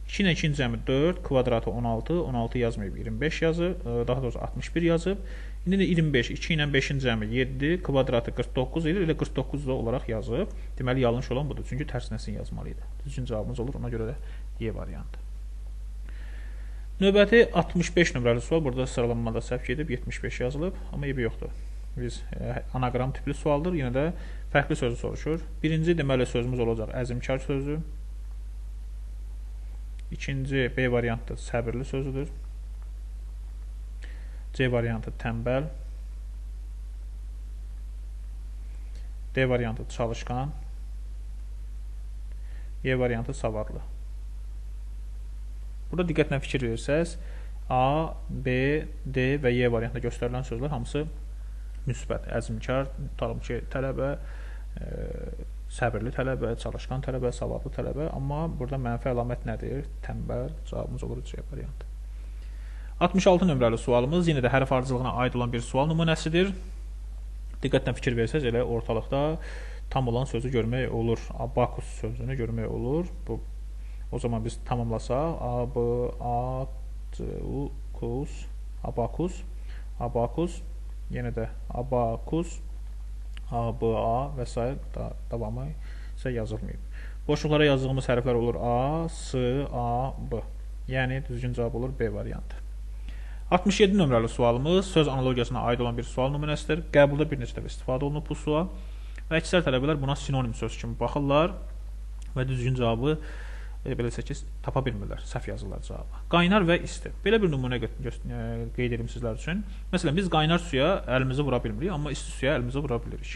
2 ilə 2-nin cəmi 4, kvadratı 16, 16 yazmayıb, 25 yazıb, daha doğrusu 61 yazıb. İndi də 25, 2 ilə 5-in cəmi 7, kvadratı 49 edir, elə 49 da olaraq yazıb. Deməli, yanlış olan budur, çünki tərsinəsini yazmalı idi. Düzgün cavabımız olur, ona görə də Y variantı. Növbəti 65 nömrəli sual, burada sıralanmada səhv gedib, 75 yazılıb, amma eybi yoxdur. Biz anagram tipli sualdır, yenə də fərqli sözü soruşur. Birinci deməli sözümüz olacaq əzmkar sözü. İkinci B variantı səbirli sözüdür. C variantı tənbəl. D variantı çalışqan. Y variantı savadlı. Burada diqqətlə fikir verirsəz, A, B, D və Y variantında göstərilən sözlər hamısı müsbət, əzmkar, tutalım ki, tələbə, səbirli tələbə, çalışqan tələbə, savadlı tələbə. Amma burada mənfi əlamət nədir? Tənbəl. Cavabımız olur C variantı. 66 nömrəli sualımız yenə də hərf ardıcılığına aid olan bir sual nümunəsidir. Diqqətlə fikir versəz, elə ortalıqda tam olan sözü görmək olur. Abakus sözünü görmək olur. Bu, o zaman biz tamamlasaq, A, B, A, C, U, Kus, abakus, abakus, yenə də abakus, A, B, A və s. davamı isə yazılmayıb. Boşluqlara yazdığımız hərflər olur A, S, A, B. Yəni düzgün cavab olur B variantı. 67 nömrəli sualımız söz analogiyasına aid olan bir sual nümunəsidir. Qəbulda bir neçə dəfə istifadə olunub bu sual və əksər tələbələr buna sinonim söz kimi baxırlar və düzgün cavabı Belə desək ki, tapa bilmirlər, səhv yazırlar cavabı. Qaynar və isti. Belə bir nümunə qeyd edim sizlər üçün. Məsələn, biz qaynar suya əlimizi vura bilmirik, amma isti suya əlimizi vura bilirik.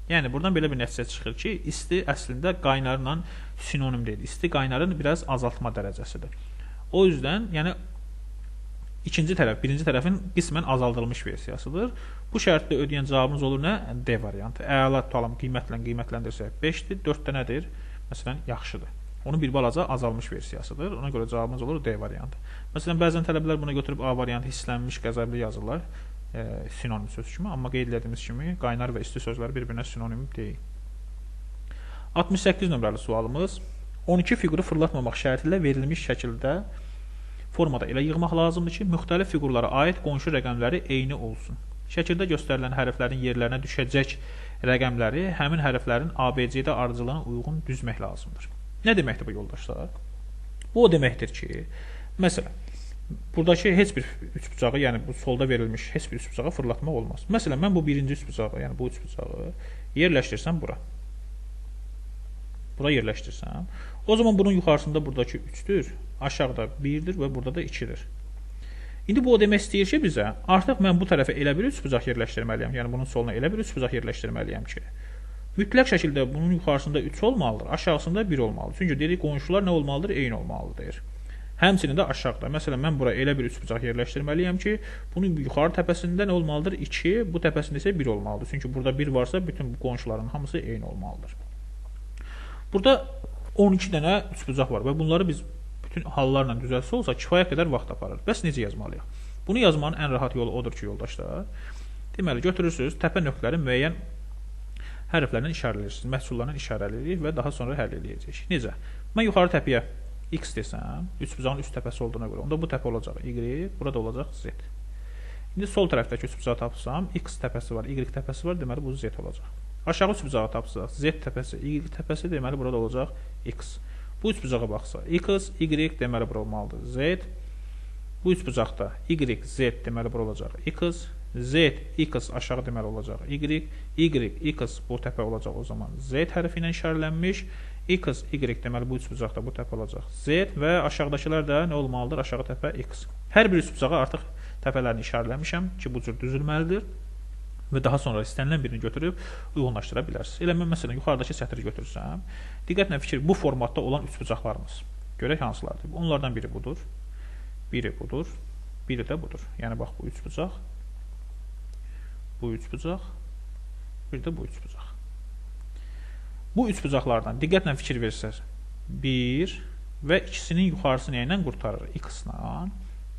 Yəni, buradan belə bir nəticə çıxır ki, isti əslində qaynarla sinonim deyil. İsti qaynarın biraz azaltma dərəcəsidir. O yüzdən, yəni, ikinci tərəf, birinci tərəfin qismən azaldılmış versiyasıdır. Bu şərtdə ödəyən cavabımız olur nə? D variantı. Əla tutalım, qiymətlə qiymətləndirsək 5-dir, 4 də nədir? Məsələn, yaxşıdır. Onun bir balaca azalmış versiyasıdır. Ona görə cavabımız olur D variantı. Məsələn, bəzən tələbələr buna götürüb A variantı hisslənmiş, qəzəbli yazırlar sinonim söz kimi. Amma qeyd elədiyimiz kimi qaynar və isti sözlər bir-birinə sinonim deyil. 68 nömrəli sualımız. 12 fiquru fırlatmamaq şərti ilə verilmiş şəkildə formada elə yığmaq lazımdır ki, müxtəlif fiqurlara aid qonşu rəqəmləri eyni olsun. Şəkildə göstərilən hərflərin yerlərinə düşəcək rəqəmləri həmin hərflərin ABCD ardıcılığına uyğun düzmək lazımdır. Nə deməkdir bu yoldaşlar? Bu o deməkdir ki, məsələn, buradakı heç bir üçbucağı, yəni bu solda verilmiş heç bir üçbucağı fırlatmaq olmaz. Məsələn, mən bu birinci üçbucağı, yəni bu üçbucağı yerləşdirsəm bura. Bura yerləşdirsəm, o zaman bunun yuxarısında buradakı 3-dür, aşağıda 1-dir və burada da 2-dir. İndi bu o demək istəyir ki, bizə artıq mən bu tərəfə elə bir üçbucaq yerləşdirməliyəm, yəni bunun soluna elə bir üçbucaq yerləşdirməliyəm ki, mütləq şəkildə bunun yuxarısında 3 olmalıdır, aşağısında 1 olmalıdır. Çünki dedik, qonşular nə olmalıdır? Eyni olmalıdır. Həmçinin də aşağıda. Məsələn, mən bura elə bir üçbucaq yerləşdirməliyəm ki, bunun yuxarı təpəsində nə olmalıdır? 2, bu təpəsində isə 1 olmalıdır. Çünki burada 1 varsa, bütün bu qonşuların hamısı eyni olmalıdır. Burada 12 dənə üçbucaq var və bunları biz bütün hallarla düzəltsə olsa kifayət qədər vaxt aparır. Bəs necə yazmalıyıq? Bunu yazmanın ən rahat yolu odur ki, yoldaşlar. Deməli, götürürsünüz, təpə nöqtələri müəyyən hərflərlə işarələyirsiniz, məhsullarla işarələyirik və daha sonra həll eləyəcəyik. Necə? Mən yuxarı təpəyə X desəm, üçbucağın üst təpəsi olduğuna görə, onda bu təpə olacaq Y, burada olacaq Z. İndi sol tərəfdəki üçbucağı tapsam, X təpəsi var, Y təpəsi var, deməli bu Z olacaq. Aşağı üçbucağı tapsaq, Z təpəsi, Y təpəsi, deməli burada olacaq X. Bu üçbucağa baxsaq, X, Y, deməli bura olmalıdır Z. Bu üçbucaqda Y, Z, deməli bura olacaq X. Z, X aşağı deməli olacaq Y, Y, X bu təpə olacaq o zaman Z hərfi ilə işarələnmiş, X, Y deməli bu üçbucaqda bu təpə olacaq Z və aşağıdakılar da nə olmalıdır? Aşağı təpə X. Hər bir üçbucağa artıq təpələrini işarələmişəm ki, bu cür düzülməlidir və daha sonra istənilən birini götürüb uyğunlaşdıra bilərsiniz. Elə mən məsələn yuxarıdakı sətri götürsəm, diqqətlə fikir, bu formatda olan üçbucaqlarımız. Görək hansılardır. Onlardan biri budur, biri budur, biri də budur. Yəni bax bu üçbucaq, bu üçbucaq, bir də bu üçbucaq. Bu üçbucaqlardan diqqətlə fikir versəz, 1 və ikisinin yuxarısı nə ilə qurtarır? X-la,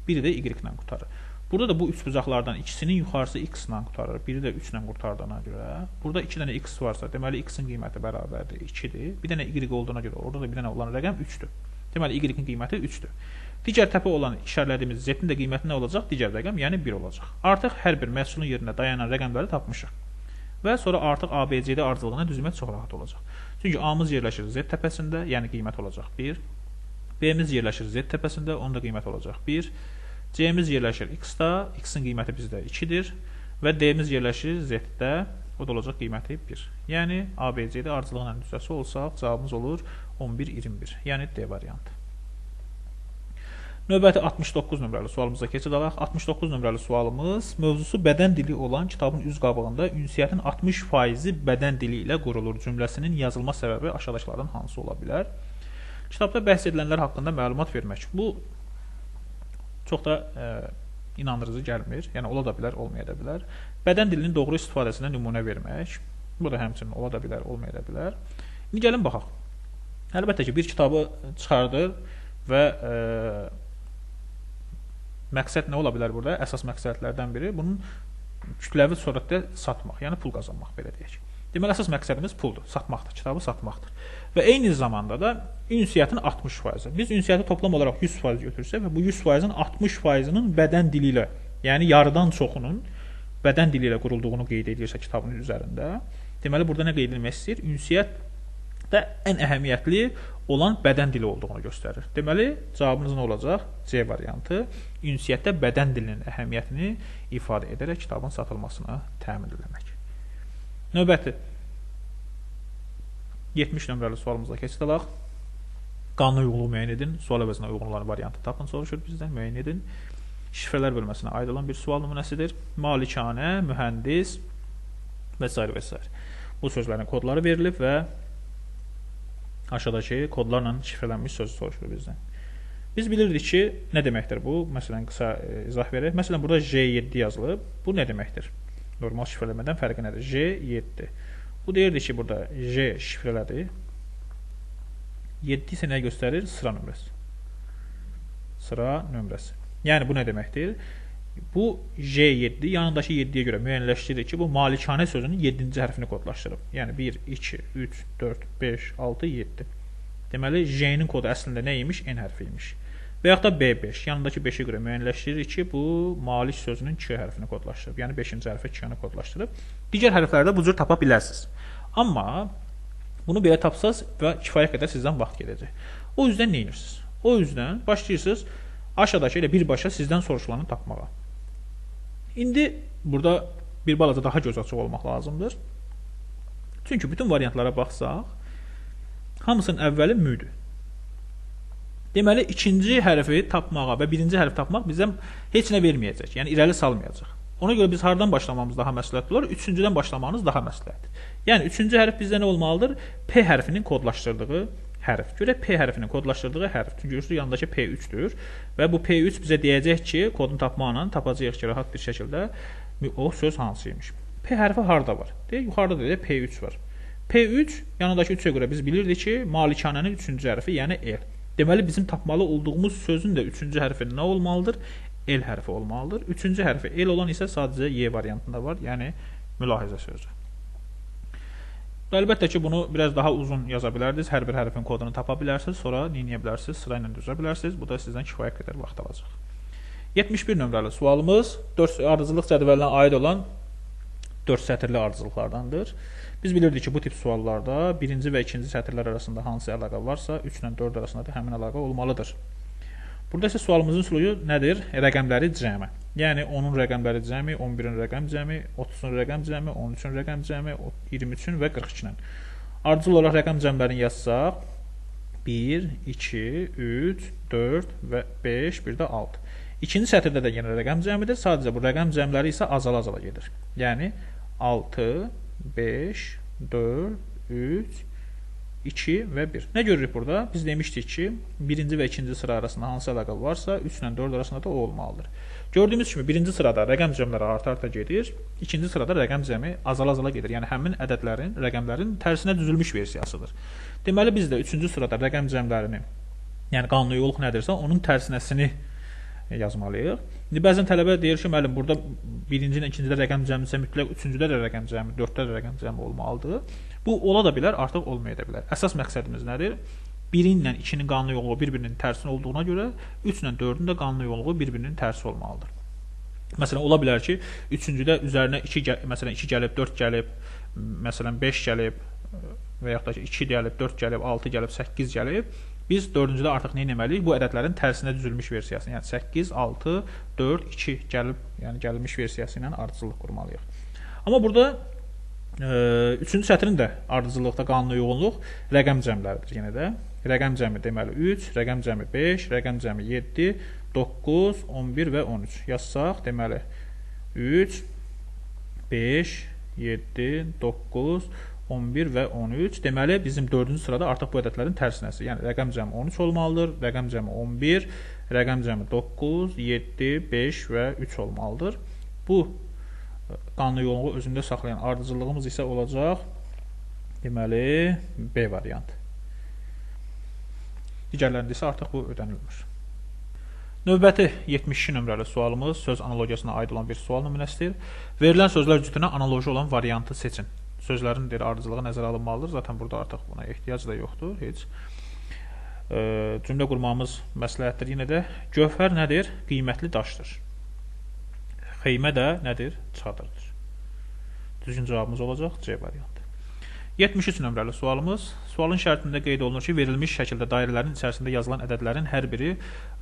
biri də Y-la qurtarır. Burada da bu üçbucaqlardan ikisinin yuxarısı X-la qurtarır, biri də 3-lə qurtardığına görə. Burada 2 dənə X varsa, deməli X-in qiyməti bərabərdir 2-dir. Bir dənə Y olduğuna görə orada da bir dənə olan rəqəm 3-dür. Deməli Y-in qiyməti 3-dür. Digər təpə olan işarələdiyimiz Z-in də qiyməti nə olacaq? Digər rəqəm, yəni 1 olacaq. Artıq hər bir məhsulun yerinə dayanan rəqəmləri tapmışıq. Və sonra artıq ABCD ardıcılığına düzmək çox rahat olacaq. Çünki A-mız yerləşir Z təpəsində, yəni qiymət olacaq 1. B-miz yerləşir Z təpəsində, onun da qiyməti olacaq 1. C-miz yerləşir X-da, X-in qiyməti bizdə 2-dir. Və D-miz yerləşir Z-də, o da olacaq qiyməti 1. Yəni ABCD ardıcılığına düzəsi olsaq, cavabımız olur 11-21, yəni D variantı. Növbəti 69 nömrəli sualımıza keçid alaq. 69 nömrəli sualımız mövzusu bədən dili olan kitabın üz qabağında ünsiyyətin 60%-i bədən dili ilə qurulur cümləsinin yazılma səbəbi aşağıdakılardan hansı ola bilər? Kitabda bəhs edilənlər haqqında məlumat vermək. Bu çox da inandırıcı gəlmir. Yəni ola da bilər, olmaya da bilər. Bədən dilinin doğru istifadəsinə nümunə vermək. Bu da həmçinin ola da bilər, olmaya da bilər. İndi gəlin baxaq. Əlbəttə ki, bir kitabı çıxardır və məqsəd nə ola bilər burada? Əsas məqsədlərdən biri bunun kütləvi surətdə satmaq, yəni pul qazanmaq, belə deyək. Deməli, əsas məqsədimiz puldur, satmaqdır, kitabı satmaqdır. Və eyni zamanda da ünsiyyətin 60%. Biz ünsiyyəti toplam olaraq 100% götürsək və bu 100%-in 60%-inin bədən dili ilə, yəni yarıdan çoxunun bədən dili ilə qurulduğunu qeyd edirsə kitabın üzərində, deməli, burada nə qeyd edilmək istəyir? Ünsiyyətdə ən əhəmiyyətli olan bədən dili olduğunu göstərir. Deməli, cavabınız nə olacaq? C variantı. Ünsiyyətdə bədən dilinin əhəmiyyətini ifadə edərək kitabın satılmasını təmin eləmək. Növbəti 70 nömrəli sualımıza keçid alaq. Qanuna uyğunluğu müəyyən edin. Sual əvəzinə uyğun olan variantı tapın, soruşur bizdən, müəyyən edin. Şifrələr bölməsinə aid olan bir sual nümunəsidir. Malikanə, mühəndis və s. və s. Bu sözlərin kodları verilib və aşağıdakı kodlarla şifrələnmiş sözü soruşur bizdən. Biz bilirdik ki, nə deməkdir bu? Məsələn, qısa izah verək. Məsələn, burada J7 yazılıb. Bu nə deməkdir? Normal şifrələmədən fərqi nədir? J7. Bu deyirdi ki, burada J şifrələdi. 7 isə nə göstərir? Sıra nömrəsi. Sıra nömrəsi. Yəni, bu nə deməkdir? Bu J7 yanındakı 7-yə görə müəyyənləşdirir ki, bu malikanə sözünün 7-ci hərfini kodlaşdırıb. Yəni, 1, 2, 3, 4, 5, 6, 7. Deməli, J-nin kodu əslində nə imiş? N hərfi imiş. Və yaxud da B5. Yanındakı 5-ə görə müəyyənləşdirir ki, bu malik sözünün K hərfini kodlaşdırıb. Yəni, 5-ci hərfi K-ni kodlaşdırıb. Digər hərfləri də bu cür tapa bilərsiniz. Amma bunu belə tapsaz və kifayət qədər sizdən vaxt gedəcək. O yüzdən nə edirsiniz? O yüzdən başlayırsınız aşağıdakı ilə birbaşa sizdən soruşulanı tapmağa. İndi burada bir balaca daha göz açıq olmaq lazımdır. Çünki bütün variantlara baxsaq, hamısının əvvəli müdür. Deməli, ikinci hərfi tapmağa və birinci hərfi tapmaq bizə heç nə verməyəcək. Yəni, irəli salmayacaq. Ona görə biz hardan başlamamız daha məsləhətli olar? Üçüncüdən başlamanız daha məsləhətdir. Yəni, üçüncü hərf bizdə nə olmalıdır? P hərfinin kodlaşdırdığı hərf. Görək, P hərfinin kodlaşdırdığı hərf. Çünki görürsünüz, yanındakı P3-dür. Və bu P3 bizə deyəcək ki, kodunu tapmaqla tapacağıq ki, rahat bir şəkildə o söz hansı imiş. P hərfi harda var? Deyək, yuxarıda deyək, P3 var. P3, yanındakı 3-ə görə biz bilirdik ki, malikanənin üçüncü hərfi, yəni L. Deməli, bizim tapmalı olduğumuz sözün də üçüncü hərfi nə olmalıdır? L hərfi olmalıdır. Üçüncü hərfi L olan isə sadəcə Y variantında var, yəni mülahizə sözü. Əlbəttə ki, bunu biraz daha uzun yaza bilərdiniz. Hər bir hərfin kodunu tapa bilərsiniz, sonra nə edə bilərsiniz, sırayla düzə bilərsiniz. Bu da sizdən kifayət qədər vaxt alacaq. 71 nömrəli sualımız 4 ardıcıllıq cədvəlinə aid olan 4 sətirli ardıcıllıqlardandır. Biz bilirdik ki, bu tip suallarda birinci və ikinci sətirlər arasında hansı əlaqə varsa, 3 ilə 4 arasında da həmin əlaqə olmalıdır. Burada isə sualımızın üslubu nədir? Rəqəmləri cəmi. Yəni, 10-un rəqəmləri cəmi, 11-in rəqəm cəmi, 30-un rəqəm cəmi, 13-ün rəqəm cəmi, 23-ün və 42-nin. Ardıcıl olaraq rəqəm cəmlərini yazsaq, 1, 2, 3, 4 və 5, bir də 6. İkinci sətirdə də yenə rəqəm cəmidir. Sadəcə bu rəqəm cəmləri isə azala-azala gedir. Yəni, 6, 5, 4, 3, 2 və 1. Nə görürük burada? Biz demişdik ki, birinci və ikinci sıra arasında hansı əlaqə varsa, 3 ilə 4 arasında da o olmalıdır. Gördüyümüz kimi, birinci sırada rəqəm cəmləri arta-arta gedir, ikinci sırada rəqəm cəmi azala-azala gedir. Yəni, həmin ədədlərin, rəqəmlərin tərsinə düzülmüş versiyasıdır. Deməli, biz də üçüncü sırada rəqəm cəmlərini, yəni qanuni uyğunluq nədirsə, onun tərsinəsini yazmalıyıq. İndi bəzən tələbə deyir ki, müəllim, burada birinci ilə ikincidə rəqəm cəmisə mütləq üçüncüdə də rəqəm cəmi, dörddə də rəqəm cəmi olmalıdır. Bu ola da bilər, artıq olmaya da bilər. Əsas məqsədimiz nədir? 1-in ilə 2-nin qanuni uyğunluğu bir-birinin tərsinə olduğuna görə 3 ilə 4-ün də qanuni uyğunluğu bir-birinin tərsi olmalıdır. Məsələn, ola bilər ki, üçüncüdə üzərinə 2, məsələn, 2 gəlib, 4 gəlib, məsələn, 5 gəlib və yaxud da ki, 2 gəlib, 4 gəlib, 6 gəlib, 8 gəlib. Biz dördüncüdə artıq nə etməliyik? Bu ədədlərin tərsinə düzülmüş versiyasını, yəni 8, 6, 4, 2 gəlib, yəni gəlmiş versiyası ilə ardıcıllıq qurmalıyıq. Amma burada üçüncü sətrin də ardıcıllıqda qanuni uyğunluq rəqəm cəmləridir yenə də. Rəqəm cəmi deməli 3, rəqəm cəmi 5, rəqəm cəmi 7, 9, 11 və 13. Yazsaq, deməli 3, 5, 7, 9, 11 və 13. Deməli, bizim dördüncü sırada artıq bu ədədlərin tərsinəsi. Yəni, rəqəm cəmi 13 olmalıdır, rəqəm cəmi 11, rəqəm cəmi 9, 7, 5 və 3 olmalıdır. Bu qanuni uyğunluğu özündə saxlayan ardıcıllığımız isə olacaq, deməli, B variantı. Digərlərində isə artıq bu ödənilmir. Növbəti 72 nömrəli sualımız söz analogiyasına aid olan bir sual nümunəsidir. Verilən sözlər cütünə analoji olan variantı seçin. Sözlərin deyir, ardıcılığı nəzərə alınmalıdır. Zaten burada artıq buna ehtiyac da yoxdur heç. Cümlə qurmamız məsləhətdir. Yenə də gövhər nədir? Qiymətli daşdır. Xeymə də nədir? Çadırdır. Düzgün cavabımız olacaq C variantı. 73 nömrəli sualımız. Sualın şərtində qeyd olunur ki, verilmiş şəkildə dairələrin içərisində yazılan ədədlərin hər biri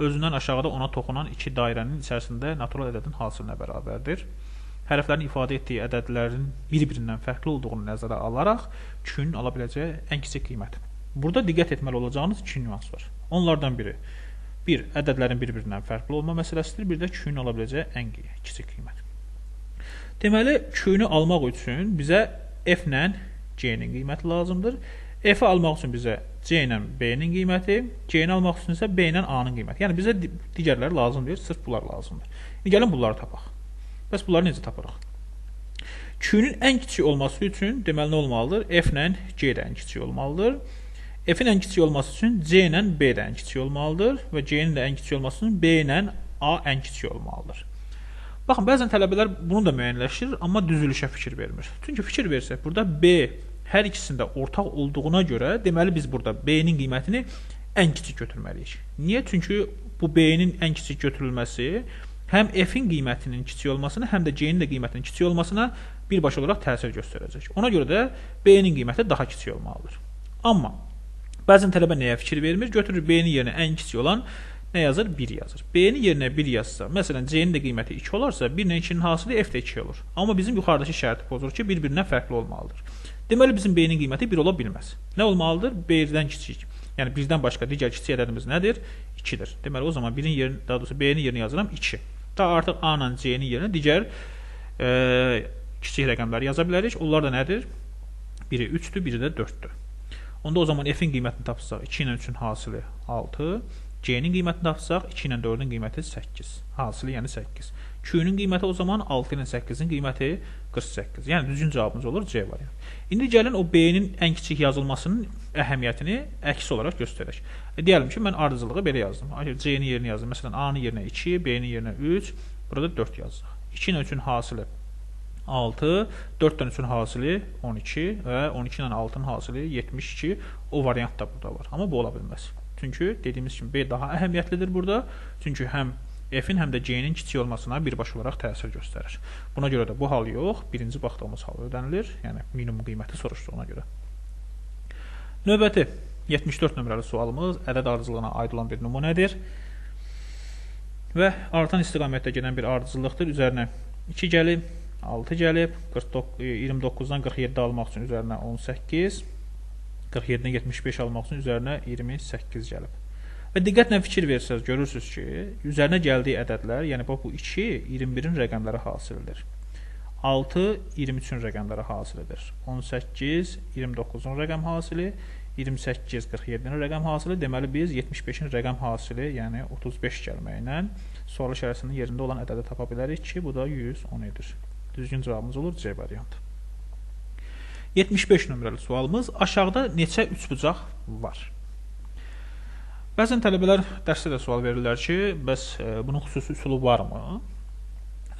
özündən aşağıda ona toxunan iki dairənin içərisində natural ədədin hasilinə bərabərdir. Hərflərin ifadə etdiyi ədədlərin bir-birindən fərqli olduğunu nəzərə alaraq Q-nin ala biləcəyi ən kiçik qiymət. Burada diqqət etməli olacağınız iki nüans var. Onlardan biri, bir, ədədlərin bir-birindən fərqli olma məsələsidir, bir də Q-nin ola biləcəyi ən kiçik qiymət. Deməli, Q-ni almaq üçün bizə F ilə C-nin qiyməti lazımdır. F-i almaq üçün bizə C ilə B-nin qiyməti, C-ni almaq üçün isə B ilə A-nın qiyməti. Yəni, bizə digərləri lazım deyil, sırf bunlar lazımdır. İndi gəlin bunları tapaq. Bəs bunları necə taparıq? Q-nin ən kiçik olması üçün, deməli, nə olmalıdır? F ilə C də ən kiçik olmalıdır. F-in ən kiçik olması üçün C ilə B də ən kiçik olmalıdır və C-nin də ən kiçik olması üçün B ilə A ən kiçik olmalıdır. Baxın, bəzən tələbələr bunu da müəyyənləşdirir, amma düzülüşə fikir vermir. Çünki fikir versək, burada B hər ikisində ortaq olduğuna görə, deməli biz burada B-nin qiymətini ən kiçik götürməliyik. Niyə? Çünki bu B-nin ən kiçik götürülməsi həm F-in qiymətinin kiçik olmasına, həm də C-nin də qiymətinin kiçik olmasına birbaşa olaraq təsir göstərəcək. Ona görə də B-nin qiyməti daha kiçik olmalıdır. Amma bəzən tələbə nəyə fikir vermir? Götürür B-nin yerinə ən kiçik olan nə yazır? 1 yazır. B-nin yerinə 1 yazsa, məsələn C-nin də qiyməti 2 olarsa, 1 ilə 2-nin hasılı F də 2 olur. Amma bizim yuxarıdakı şərti pozur ki, bir-birindən fərqli olmalıdır. Deməli, bizim B-nin qiyməti 1 ola bilməz. Nə olmalıdır? 1-dən kiçik. Yəni, 1-dən başqa digər kiçik ədədimiz nədir? 2-dir. Deməli, o zaman 1-in yerini, daha doğrusu B-nin yerini yazıram 2. Daha artıq A ilə C-nin yerinə digər kiçik rəqəmləri yaza bilərik. Onlar da nədir? Biri 3-dür, biri də 4-dür. Onda o zaman F-in qiymətini tapsaq 2 ilə 3-ün hasılı 6, C-nin qiymətini tapsaq 2 ilə 4-ün qiyməti 8, hasılı yəni 8. Q-nin qiyməti o zaman 6 ilə 8-in qiyməti 48. Yəni düzgün cavabımız olur C variantı. İndi gəlin o B-nin ən kiçik yazılmasının əhəmiyyətini əks olaraq göstərək. Deyəlim ki, mən ardıcılığı belə yazdım. C-nin yerinə yazdım. Məsələn, A-nın yerinə 2, B-nin yerinə 3, burada 4 yazdıq. 2 ilə 3-ün hasılı 6, 4-dən 3-ün hasılı 12 və 12 ilə 6-nın hasılı 72. O variant da burada var. Amma bu ola bilməz. Çünki dediyimiz kimi B daha əhəmiyyətlidir burada. Çünki həm F-in, həm də C-nin kiçik olmasına birbaşa olaraq təsir göstərir. Buna görə də bu hal yox, birinci baxdığımız hal ödənilir. Yəni, minimum qiyməti soruşduğuna görə. Növbəti 74 nömrəli sualımız ədəd ardıcılığına aid olan bir nümunədir. Və artan istiqamətdə gedən bir ardıcıllıqdır. Üzərinə 2 gəlib, 6 gəlib, 29-dan 47 almaq üçün üzərinə 18, 47-dən 75 almaq üçün üzərinə 28 gəlib. Və diqqətlə fikir versəniz, görürsünüz ki, üzərinə gəldiyi ədədlər, yəni bax bu 2, 21-in rəqəmləri hasil edir. 6, 23-ün rəqəmləri hasil edir. 18, 29-un rəqəm hasili, 28, 47-nin rəqəm hasili. Deməli, biz 75-in rəqəm hasili, yəni 35 gəlməklə sual işarəsinin yerində olan ədədi tapa bilərik ki, bu da 110 edir. Düzgün cavabımız olur C variantı. 75 nömrəli sualımız. Aşağıda neçə üçbucaq var? Bəzən tələbələr dərsdə də sual verirlər ki, bəs bunun xüsusi üsulu varmı?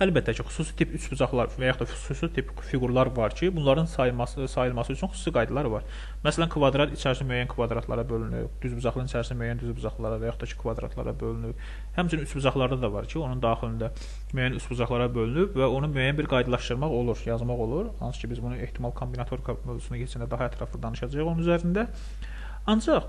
Əlbəttə ki, xüsusi tip üçbucaqlar və yaxud da xüsusi tip fiqurlar var ki, bunların sayılması üçün xüsusi qaydalar var. Məsələn, kvadrat içərisi müəyyən kvadratlara bölünür, düzbucaqlının içərisi müəyyən düzbucaqlara və yaxud da ki, kvadratlara bölünür. Həmçinin üçbucaqlarda da var ki, onun daxilində müəyyən üçbucaqlara bölünüb və onu müəyyən bir qaydalaşdırmaq olur, yazmaq olur. Hansı ki, biz bunu ehtimal kombinatorika mövzusuna keçəndə daha ətraflı danışacağıq onun üzərində. Ancaq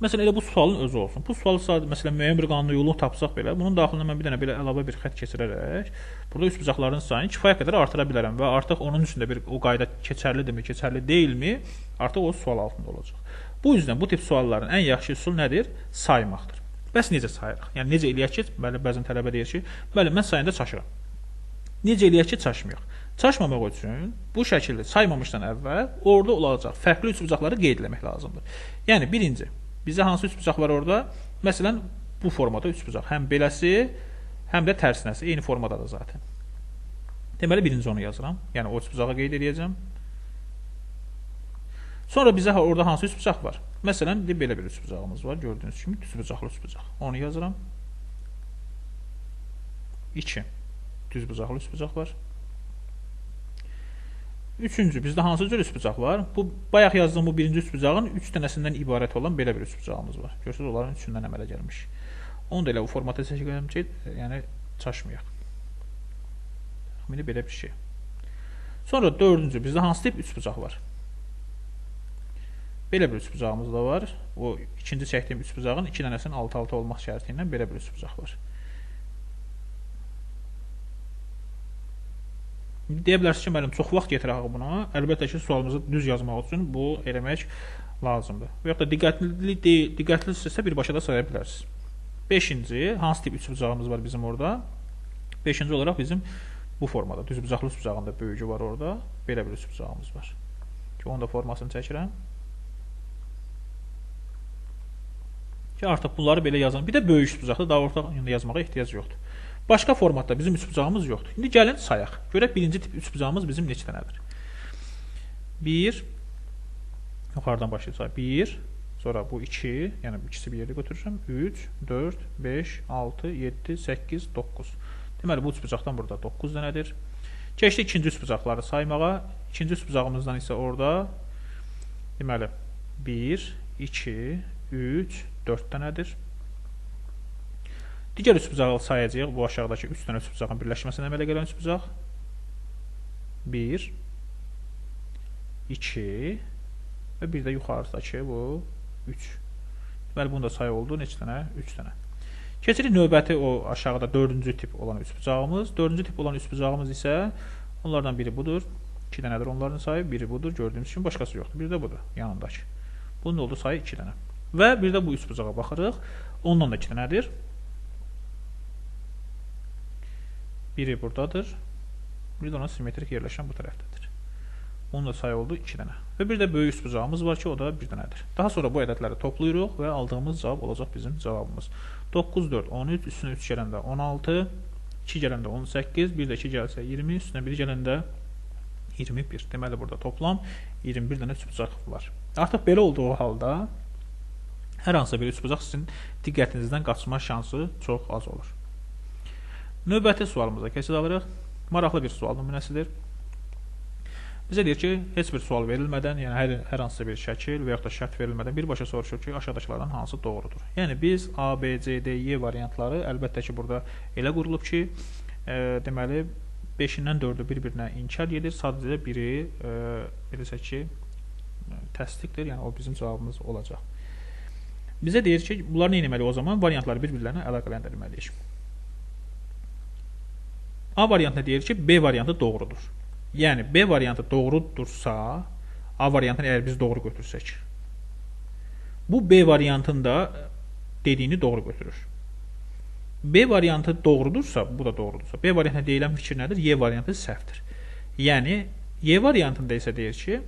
məsələn, elə bu sualın özü olsun. Bu sualı sadəcə, məsələn, müəyyən bir qanuni yolunu tapsaq belə, bunun daxilində mən bir dənə belə əlavə bir xətt keçirərək burada üçbucaqların sayını kifayət qədər artıra bilərəm və artıq onun üçün də bir o qayda keçərlidirmi, keçərli deyilmi, artıq o sual altında olacaq. Bu yüzdən bu tip sualların ən yaxşı üsul nədir? Saymaqdır. Bəs necə sayırıq? Yəni, necə eləyək ki, bəli, bəzən tələbə deyir ki, bəli, mən sayında çaşıram. Necə eləyək ki, çaşmayaq? Çaşmamaq üçün bu şəkildə saymamışdan əvvəl orada olacaq fərqli üçbucaqları qeyd eləmək lazımdır. Yəni, birinci, bizə hansı üçbucaq var orada? Məsələn, bu formada üçbucaq. Həm beləsi, həm də tərsinəsi. Eyni formadadır zaten. Deməli, birinci onu yazıram. Yəni, o üçbucağı qeyd edəcəm. Sonra bizə orada hansı üçbucaq var? Məsələn, belə bir üçbucağımız var. Gördüyünüz kimi, düzbucaqlı üçbucaq. Onu yazıram. 2. Düzbucaqlı üçbucaq var. Üçüncü, bizdə hansı cür üçbucaq var? Bu, bayaq yazdığım bu birinci üçbucağın 3 dənəsindən ibarət olan belə bir üçbucağımız var. Görürsünüz, onların üçündən əmələ gəlmiş. Onu da elə o formata çəkirəm ki, yəni çaşmayaq. Təxmini belə bir şey. Sonra dördüncü, bizdə hansı tip üçbucaq var? Belə bir üçbucağımız da var. O ikinci çəkdiyim üçbucağın 2 dənəsinin alt-alta olmaq şərti ilə belə bir üçbucaq var. Deyə bilərsiniz ki, müəllim, çox vaxt getirək buna. Əlbəttə ki, sualımızı düz yazmaq üçün bu eləmək lazımdır. Və yaxud da diqqətlisinizsə birbaşa da saya bilərsiniz. 5-ci, hansı tip üçbucağımız var bizim orada? 5-ci olaraq bizim bu formada, düzbucaqlı üçbucağın da böyücü var orada. Belə bir üçbucağımız var. Ki, onun da formasını çəkirəm. Ki, artıq bunları belə yazın. Bir də böyük üçbucaqda daha ortaq yazmağa ehtiyac yoxdur. Başqa formatda bizim üçbucağımız yoxdur. İndi gəlin sayaq. Görək birinci tip üçbucağımız bizim neçə dənədir? 1, yuxarıdan başlayıb sayaq. 1, sonra bu 2, yəni ikisi bir yerdə götürürəm. 3, 4, 5, 6, 7, 8, 9. Deməli, bu üçbucaqdan burada 9 dənədir. Keçdik ikinci üçbucaqları saymağa. İkinci üçbucağımızdan isə orada deməli, 1, 2, 3, 4 dənədir. Digər üçbucağı sayacağıq. Bu aşağıdakı 3 dənə üçbucağın birləşməsinə əmələ gələn üçbucaq. 1, 2 və bir də yuxarıdakı bu 3. Deməli, bunun da sayı oldu. Neçə dənə? 3 dənə. Keçirik növbəti o aşağıda 4-cü tip olan üçbucağımız. 4-cü tip olan üçbucağımız isə onlardan biri budur. 2 dənədir onların sayı. Biri budur. Gördüyümüz kimi başqası yoxdur. Bir də budur yanındakı. Bunun oldu sayı 2 dənə. Və bir də bu üçbucağa baxırıq. Ondan da 2 dənədir. Biri buradadır. Bir də ona simmetrik yerləşən bu tərəfdədir. Bunun da sayı oldu 2 dənə. Və bir də böyük üçbucağımız var ki, o da 1 dənədir. Daha sonra bu ədədləri toplayırıq və aldığımız cavab olacaq bizim cavabımız. 9, 4, 13, üstünə 3 gələndə 16, 2 gələndə 18, bir də 2 gəlsə 20, üstünə 1 gələndə 21. Deməli, burada toplam 21 dənə üçbucaq var. Artıq belə olduğu halda hər hansısa bir üçbucaq sizin diqqətinizdən qaçma şansı çox az olur. Növbəti sualımıza keçid alırıq. Maraqlı bir sual nümunəsidir. Bizə deyir ki, heç bir sual verilmədən, yəni hər hansısa bir şəkil və yaxud da şərt verilmədən birbaşa soruşur ki, aşağıdakılardan hansı doğrudur. Yəni biz A, B, C, D, Y variantları əlbəttə ki, burada elə qurulub ki, deməli 5-dən 4-ü bir-birinə inkar edir, sadəcə biri belə ki, təsdiqdir, yəni o bizim cavabımız olacaq. Bizə deyir ki, bunlar nə etməliyik o zaman? Variantları bir-birlərinə əlaqələndirməliyik. A variantına deyir ki, B variantı doğrudur. Yəni, B variantı doğrudursa, A variantını əgər biz doğru götürsək, bu B variantında dediyini doğru götürür. B variantı doğrudursa, bu da doğrudursa, B variantına deyilən fikir nədir? Y variantı səhvdir. Yəni, Y variantında isə deyir ki,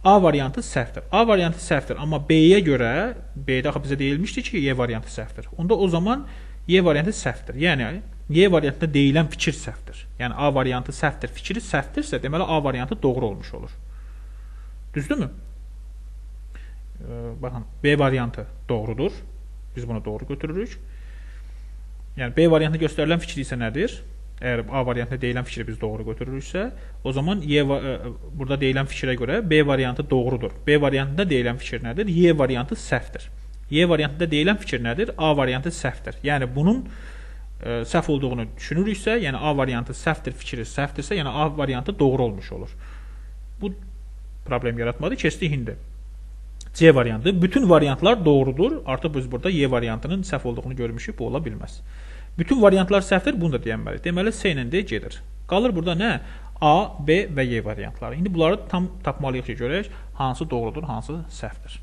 A variantı səhvdir. A variantı səhvdir, amma B-yə görə, B-də axı bizə deyilmişdi ki, Y variantı səhvdir. Onda o zaman Y variantı səhvdir. Yəni, Y variantında deyilən fikir səhvdir. Yəni, A variantı səhvdir, fikri səhvdirsə, deməli, A variantı doğru olmuş olur. Düzdürmü? Baxın, B variantı doğrudur. Biz bunu doğru götürürük. Yəni, B variantında göstərilən fikri isə nədir? Əgər A variantında deyilən fikri biz doğru götürürüksə, o zaman Y, burada deyilən fikrə görə B variantı doğrudur. B variantında deyilən fikir nədir? Y variantı səhvdir. Y variantında deyilən fikir nədir? A variantı səhvdir. Yəni, bunun səhv olduğunu düşünürüksə, yəni A variantı səhvdir, fikri səhvdirsə, yəni A variantı doğru olmuş olur. Bu problem yaratmadı. Keçdik indi. C variantı. Bütün variantlar doğrudur. Artıq biz burada Y variantının səhv olduğunu görmüşük. Bu ola bilməz. Bütün variantlar səhvdir, bunu da deyənməliyik. Deməli, C ilə D gedir. Qalır burada nə? A, B və Y variantları. İndi bunları tam tapmalıyıq ki, görək hansı doğrudur, hansı səhvdir.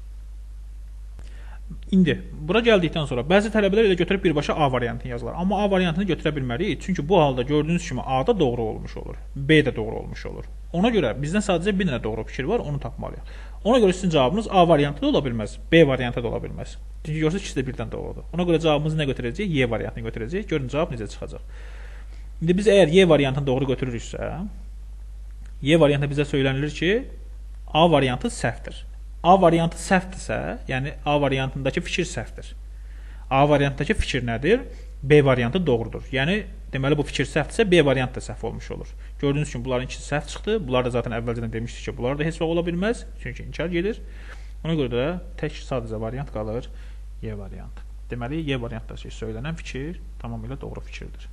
İndi bura gəldikdən sonra bəzi tələbələr elə götürüb birbaşa A variantını yazırlar. Amma A variantını götürə bilməliyik. Çünki bu halda gördüyünüz kimi A da doğru olmuş olur, B də doğru olmuş olur. Ona görə bizdən sadəcə bir dənə doğru fikir var, onu tapmalıyıq. Ona görə sizin cavabınız A variantı da ola bilməz, B variantı da ola bilməz. Çünki görürsünüz ikisi də birdən doğrudur. Ona görə cavabımızı nə götürəcəyik? Y variantını götürəcəyik. Görün cavab necə çıxacaq. İndi biz əgər Y variantını doğru götürürüksə, Y variantında bizə söylənilir ki, A variantı səhvdir. A variantı səhvdirsə, yəni A variantındakı fikir səhvdir. A variantındakı fikir nədir? B variantı doğrudur. Yəni, deməli bu fikir səhvdirsə, B variantı da səhv olmuş olur. Gördüyünüz kimi bunların ikisi səhv çıxdı. Bunlar da zaten əvvəlcədən demişdik ki, bunlar da heç vaxt ola bilməz. Çünki inkar gedir. Ona görə də tək sadəcə variant qalır Y variantı. Deməli, Y variantındakı söylənən fikir tamamilə doğru fikirdir.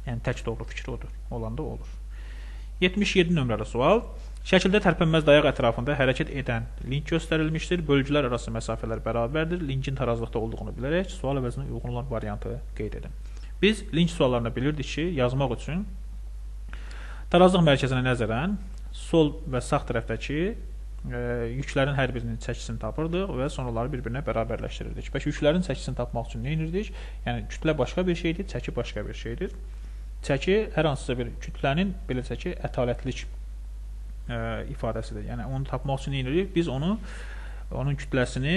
Yəni, tək doğru fikir odur. Olanda olur. 77 nömrəli sual. Şəkildə tərpənməz dayaq ətrafında hərəkət edən link göstərilmişdir. Bölgülər arası məsafələr bərabərdir. Linkin tarazlıqda olduğunu bilərək sual əvəzinə uyğun olan variantı qeyd edin. Biz link suallarını bilirdik ki, yazmaq üçün tarazlıq mərkəzinə nəzərən sol və sağ tərəfdəki yüklərin hər birinin çəkisini tapırdıq və sonra onları bir-birinə bərabərləşdirirdik. Bəs yüklərin çəkisini tapmaq üçün nə edirdik? Yəni kütlə başqa bir şeydir, çəki başqa bir şeydir. Çəki hər hansısa bir kütlənin, belə çəki, ətalətlik ifadəsidir. Yəni onu tapmaq üçün nə edirik? Biz onu, onun kütləsini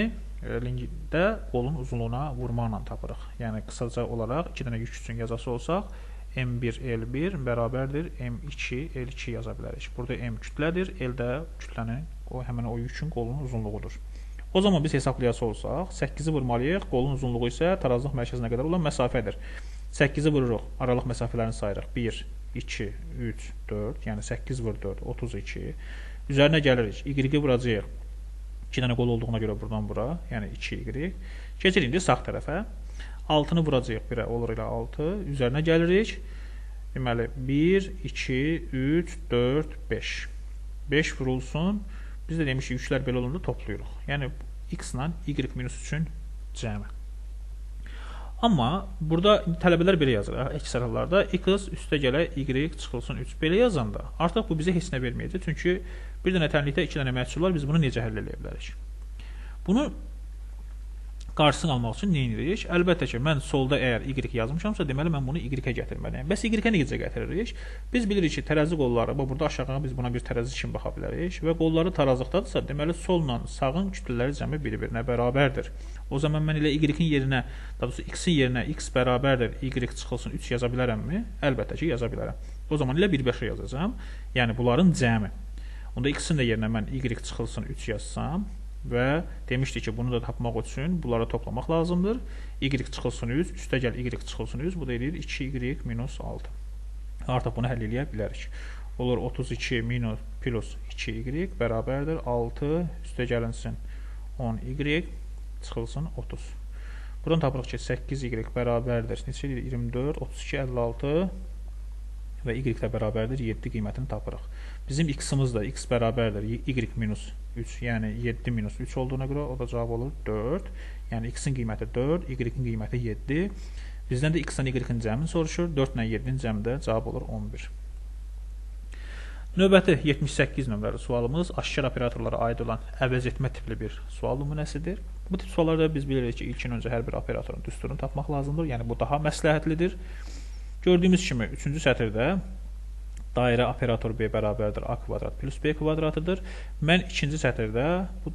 lingdə qolun uzunluğuna vurmaqla tapırıq. Yəni qısaca olaraq 2 dənə yük üçün yazası olsaq M1 L1 bərabərdir M2 L2 yaza bilərik. Burada M kütlədir, L də kütlənin, o həmin o yükün qolunun uzunluğudur. O zaman biz hesablayası olsaq 8-i vurmalıyıq, qolun uzunluğu isə tarazlıq mərkəzinə qədər olan məsafədir. 8-i vururuq, aralıq məsafələrini sayırıq. 1, 2, 3, 4, yəni 8 vur 4, 32. Üzərinə gəlirik, Y-i vuracağıq. 2 dənə qol olduğuna görə buradan bura, yəni 2Y. Keçirik indi sağ tərəfə. 6-nı vuracağıq 1-ə, olur elə 6. Üzərinə gəlirik. Deməli, 1, 2, 3, 4, 5. 5 vurulsun. Biz də demişik, yüklər belə olanda toplayırıq. Yəni, X ilə Y minus 3-ün cəmi. Amma burada tələbələr belə yazır. Əksər hallarda X üstə gələ Y çıxılsın 3. Belə yazanda artıq bu bizə heç nə verməyəcək. Çünki bir dənə tənlikdə 2 dənə məhsul var. Biz bunu necə həll edə bilərik? Bunu qarşısını almaq üçün nə edirik? Əlbəttə ki, mən solda əgər Y yazmışamsa, deməli mən bunu Y-ə gətirməliyəm. Bəs Y-ə necə gətiririk? Biz bilirik ki, tərəzi qolları, burada aşağı biz buna bir tərəzi kimi baxa bilərik və qolları tarazlıqdadırsa, deməli solla sağın kütlələri cəmi bir-birinə bərabərdir. O zaman mən elə Y-in yerinə, daha doğrusu X-in yerinə X bərabərdir, Y çıxılsın 3 yaza bilərəmmi? Əlbəttə ki, yaza bilərəm. O zaman elə birbaşa yazacağam. Yəni bunların cəmi. Onda X-in də yerinə mən Y çıxılsın 3 yazsam və demişdik ki, bunu da tapmaq üçün bunları toplamaq lazımdır. Y çıxılsın 3, üstə gəl Y çıxılsın 3, bu da eləyir 2Y minus 6. Artıq bunu həll eləyə bilərik. Olur 32 minus plus 2Y bərabərdir 6, üstə gəlinsin 10Y çıxılsın 30. Buradan tapırıq ki, 8Y bərabərdir. Neçə eləyir? 24, 32, 56 və Y də bərabərdir 7 qiymətini tapırıq. Bizim X-imiz də X bərabərdir Y minus 3, yəni 7 minus 3 olduğuna görə o da cavab olur 4. Yəni X-in qiyməti 4, Y-in qiyməti 7. Bizdən də X-dən Y-in cəmini soruşur. 4 ilə 7-nin cəmi də cavab olur 11. Növbəti 78 nömrəli sualımız aşkar operatorlara aid olan əvəz etmə tipli bir sual nümunəsidir. Bu tip suallarda biz bilirik ki, ilkin öncə hər bir operatorun düsturunu tapmaq lazımdır. Yəni bu daha məsləhətlidir. Gördüyümüz kimi 3-cü sətirdə dairə operator B bərabərdir A kvadrat plus B kvadratıdır. Mən 2-ci sətirdə bu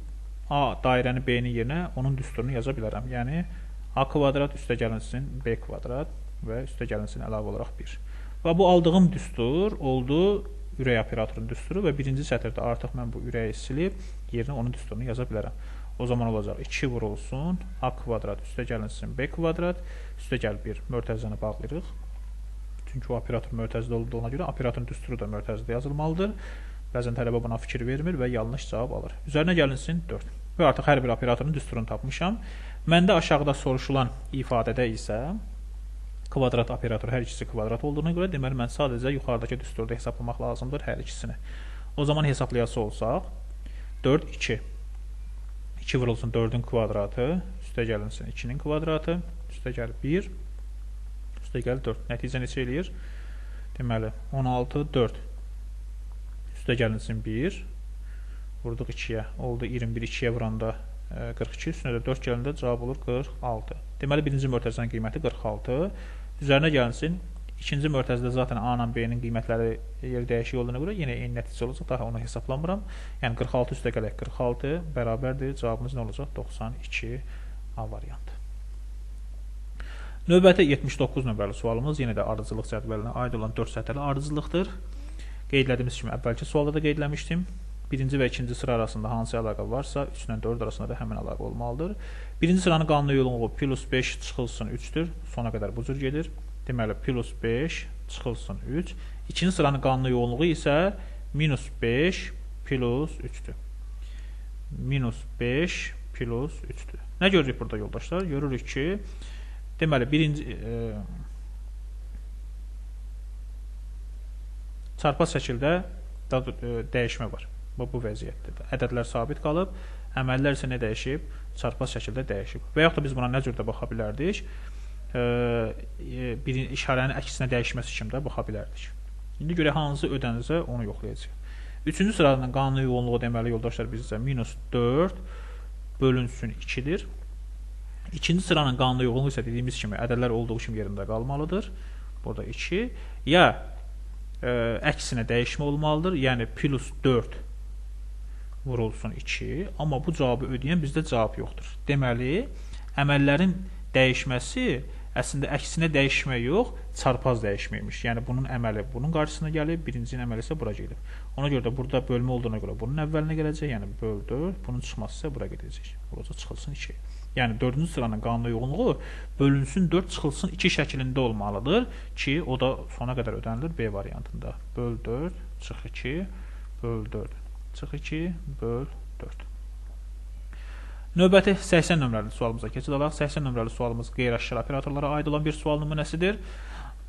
A dairəni B-nin yerinə onun düsturunu yaza bilərəm. Yəni A kvadrat üstə gəlinsin B kvadrat və üstə gəlinsin əlavə olaraq 1. Və bu aldığım düstur oldu ürək operatorunun düsturu və 1-ci sətirdə artıq mən bu ürəyi silib yerinə onun düsturunu yaza bilərəm. O zaman olacaq 2 vurulsun A kvadrat üstə gəlinsin B kvadrat üstə gəl 1 mörtəzəni bağlayırıq. Çünki o operator mörtəzdə olduğuna görə operatorun düsturu da mörtəzdə yazılmalıdır. Bəzən tələbə buna fikir vermir və yanlış cavab alır. Üzərinə gəlinsin 4. Və artıq hər bir operatorun düsturunu tapmışam. Məndə aşağıda soruşulan ifadədə isə kvadrat operatoru hər ikisi kvadrat olduğuna görə deməli mən sadəcə yuxarıdakı düsturda hesablamaq lazımdır hər ikisini. O zaman hesablayası olsaq 4, 2. 2 vurulsun 4-ün kvadratı, üstə gəlinsin 2-nin kvadratı, üstə gəl 1. Üstə gəl 4. Nəticə neçə eləyir? Deməli, 16, 4. Üstə gəlinsin 1. Vurduq 2-yə. Oldu 21, 2-yə vuranda 42. Üstünə də 4 gələndə cavab olur 46. Deməli, birinci mörtəzənin qiyməti 46. Üzərinə gəlinsin. İkinci mörtəzədə zaten A ilə B-nin qiymətləri yeri dəyişik olduğuna görə yenə eyni nəticə olacaq. Daha onu hesablamıram. Yəni, 46 üstə gələk 46 bərabərdir. Cavabımız nə olacaq? 92 A variantı. Növbəti 79 nömrəli sualımız yenə də ardıcıllıq cədvəlinə aid olan 4 sətirli ardıcıllıqdır. Qeydlədiyimiz kimi əvvəlki sualda da qeydləmişdim. Birinci və ikinci sıra arasında hansı əlaqə varsa, 3 ilə 4 arasında da həmin əlaqə olmalıdır. Birinci sıranın qanuni yoğunluğu plus 5 çıxılsın 3-dür. Sona qədər bu cür gedir. Deməli, plus 5 çıxılsın 3. İkinci sıranın qanuni yoğunluğu isə minus 5 plus 3-dür. Minus 5 plus 3-dür. Nə görürük burada yoldaşlar? Görürük ki, deməli, birinci çarpaz şəkildə dəyişmə var. Bu vəziyyətdə. Ədədlər sabit qalıb, əməllər isə nə dəyişib? Çarpaz şəkildə dəyişib. Və yaxud da biz buna nə cür də baxa bilərdik? Bir işarənin əksinə dəyişməsi kimi də baxa bilərdik. İndi görək hansı ödənizə onu yoxlayacağıq. Üçüncü sıranın qanuni uyğunluğu deməli yoldaşlar bizdə minus 4 bölünsün 2-dir. İkinci sıranın qanuni uyğunluğu isə dediyimiz kimi ədədlər olduğu kimi yerində qalmalıdır. Burada 2. Ya əksinə dəyişmə olmalıdır. Yəni plus 4 vurulsun 2. Amma bu cavabı ödəyən bizdə cavab yoxdur. Deməli, əməllərin dəyişməsi əslində əksinə dəyişmə yox, çarpaz dəyişməymiş. Yəni bunun əməli bunun qarşısına gəlib, birincinin əməli isə bura gedib. Ona görə də burada bölmə olduğuna görə bunun əvvəlinə gələcək, yəni böl 4, bunun çıxması isə bura gedəcək. Olacaq çıxılsın 2. Yəni dördüncü sıranın qanuni uyğunluğu bölünsün 4, çıxılsın 2 şəklində olmalıdır ki, o da sona qədər ödənilir B variantında. Böl 4, çıx 2, böl 4, çıx 2, böl 4. Növbəti 80 nömrəli sualımıza keçid alaq. 80 nömrəli sualımız qeyri-aşkar operatorlara aid olan bir sual nümunəsidir.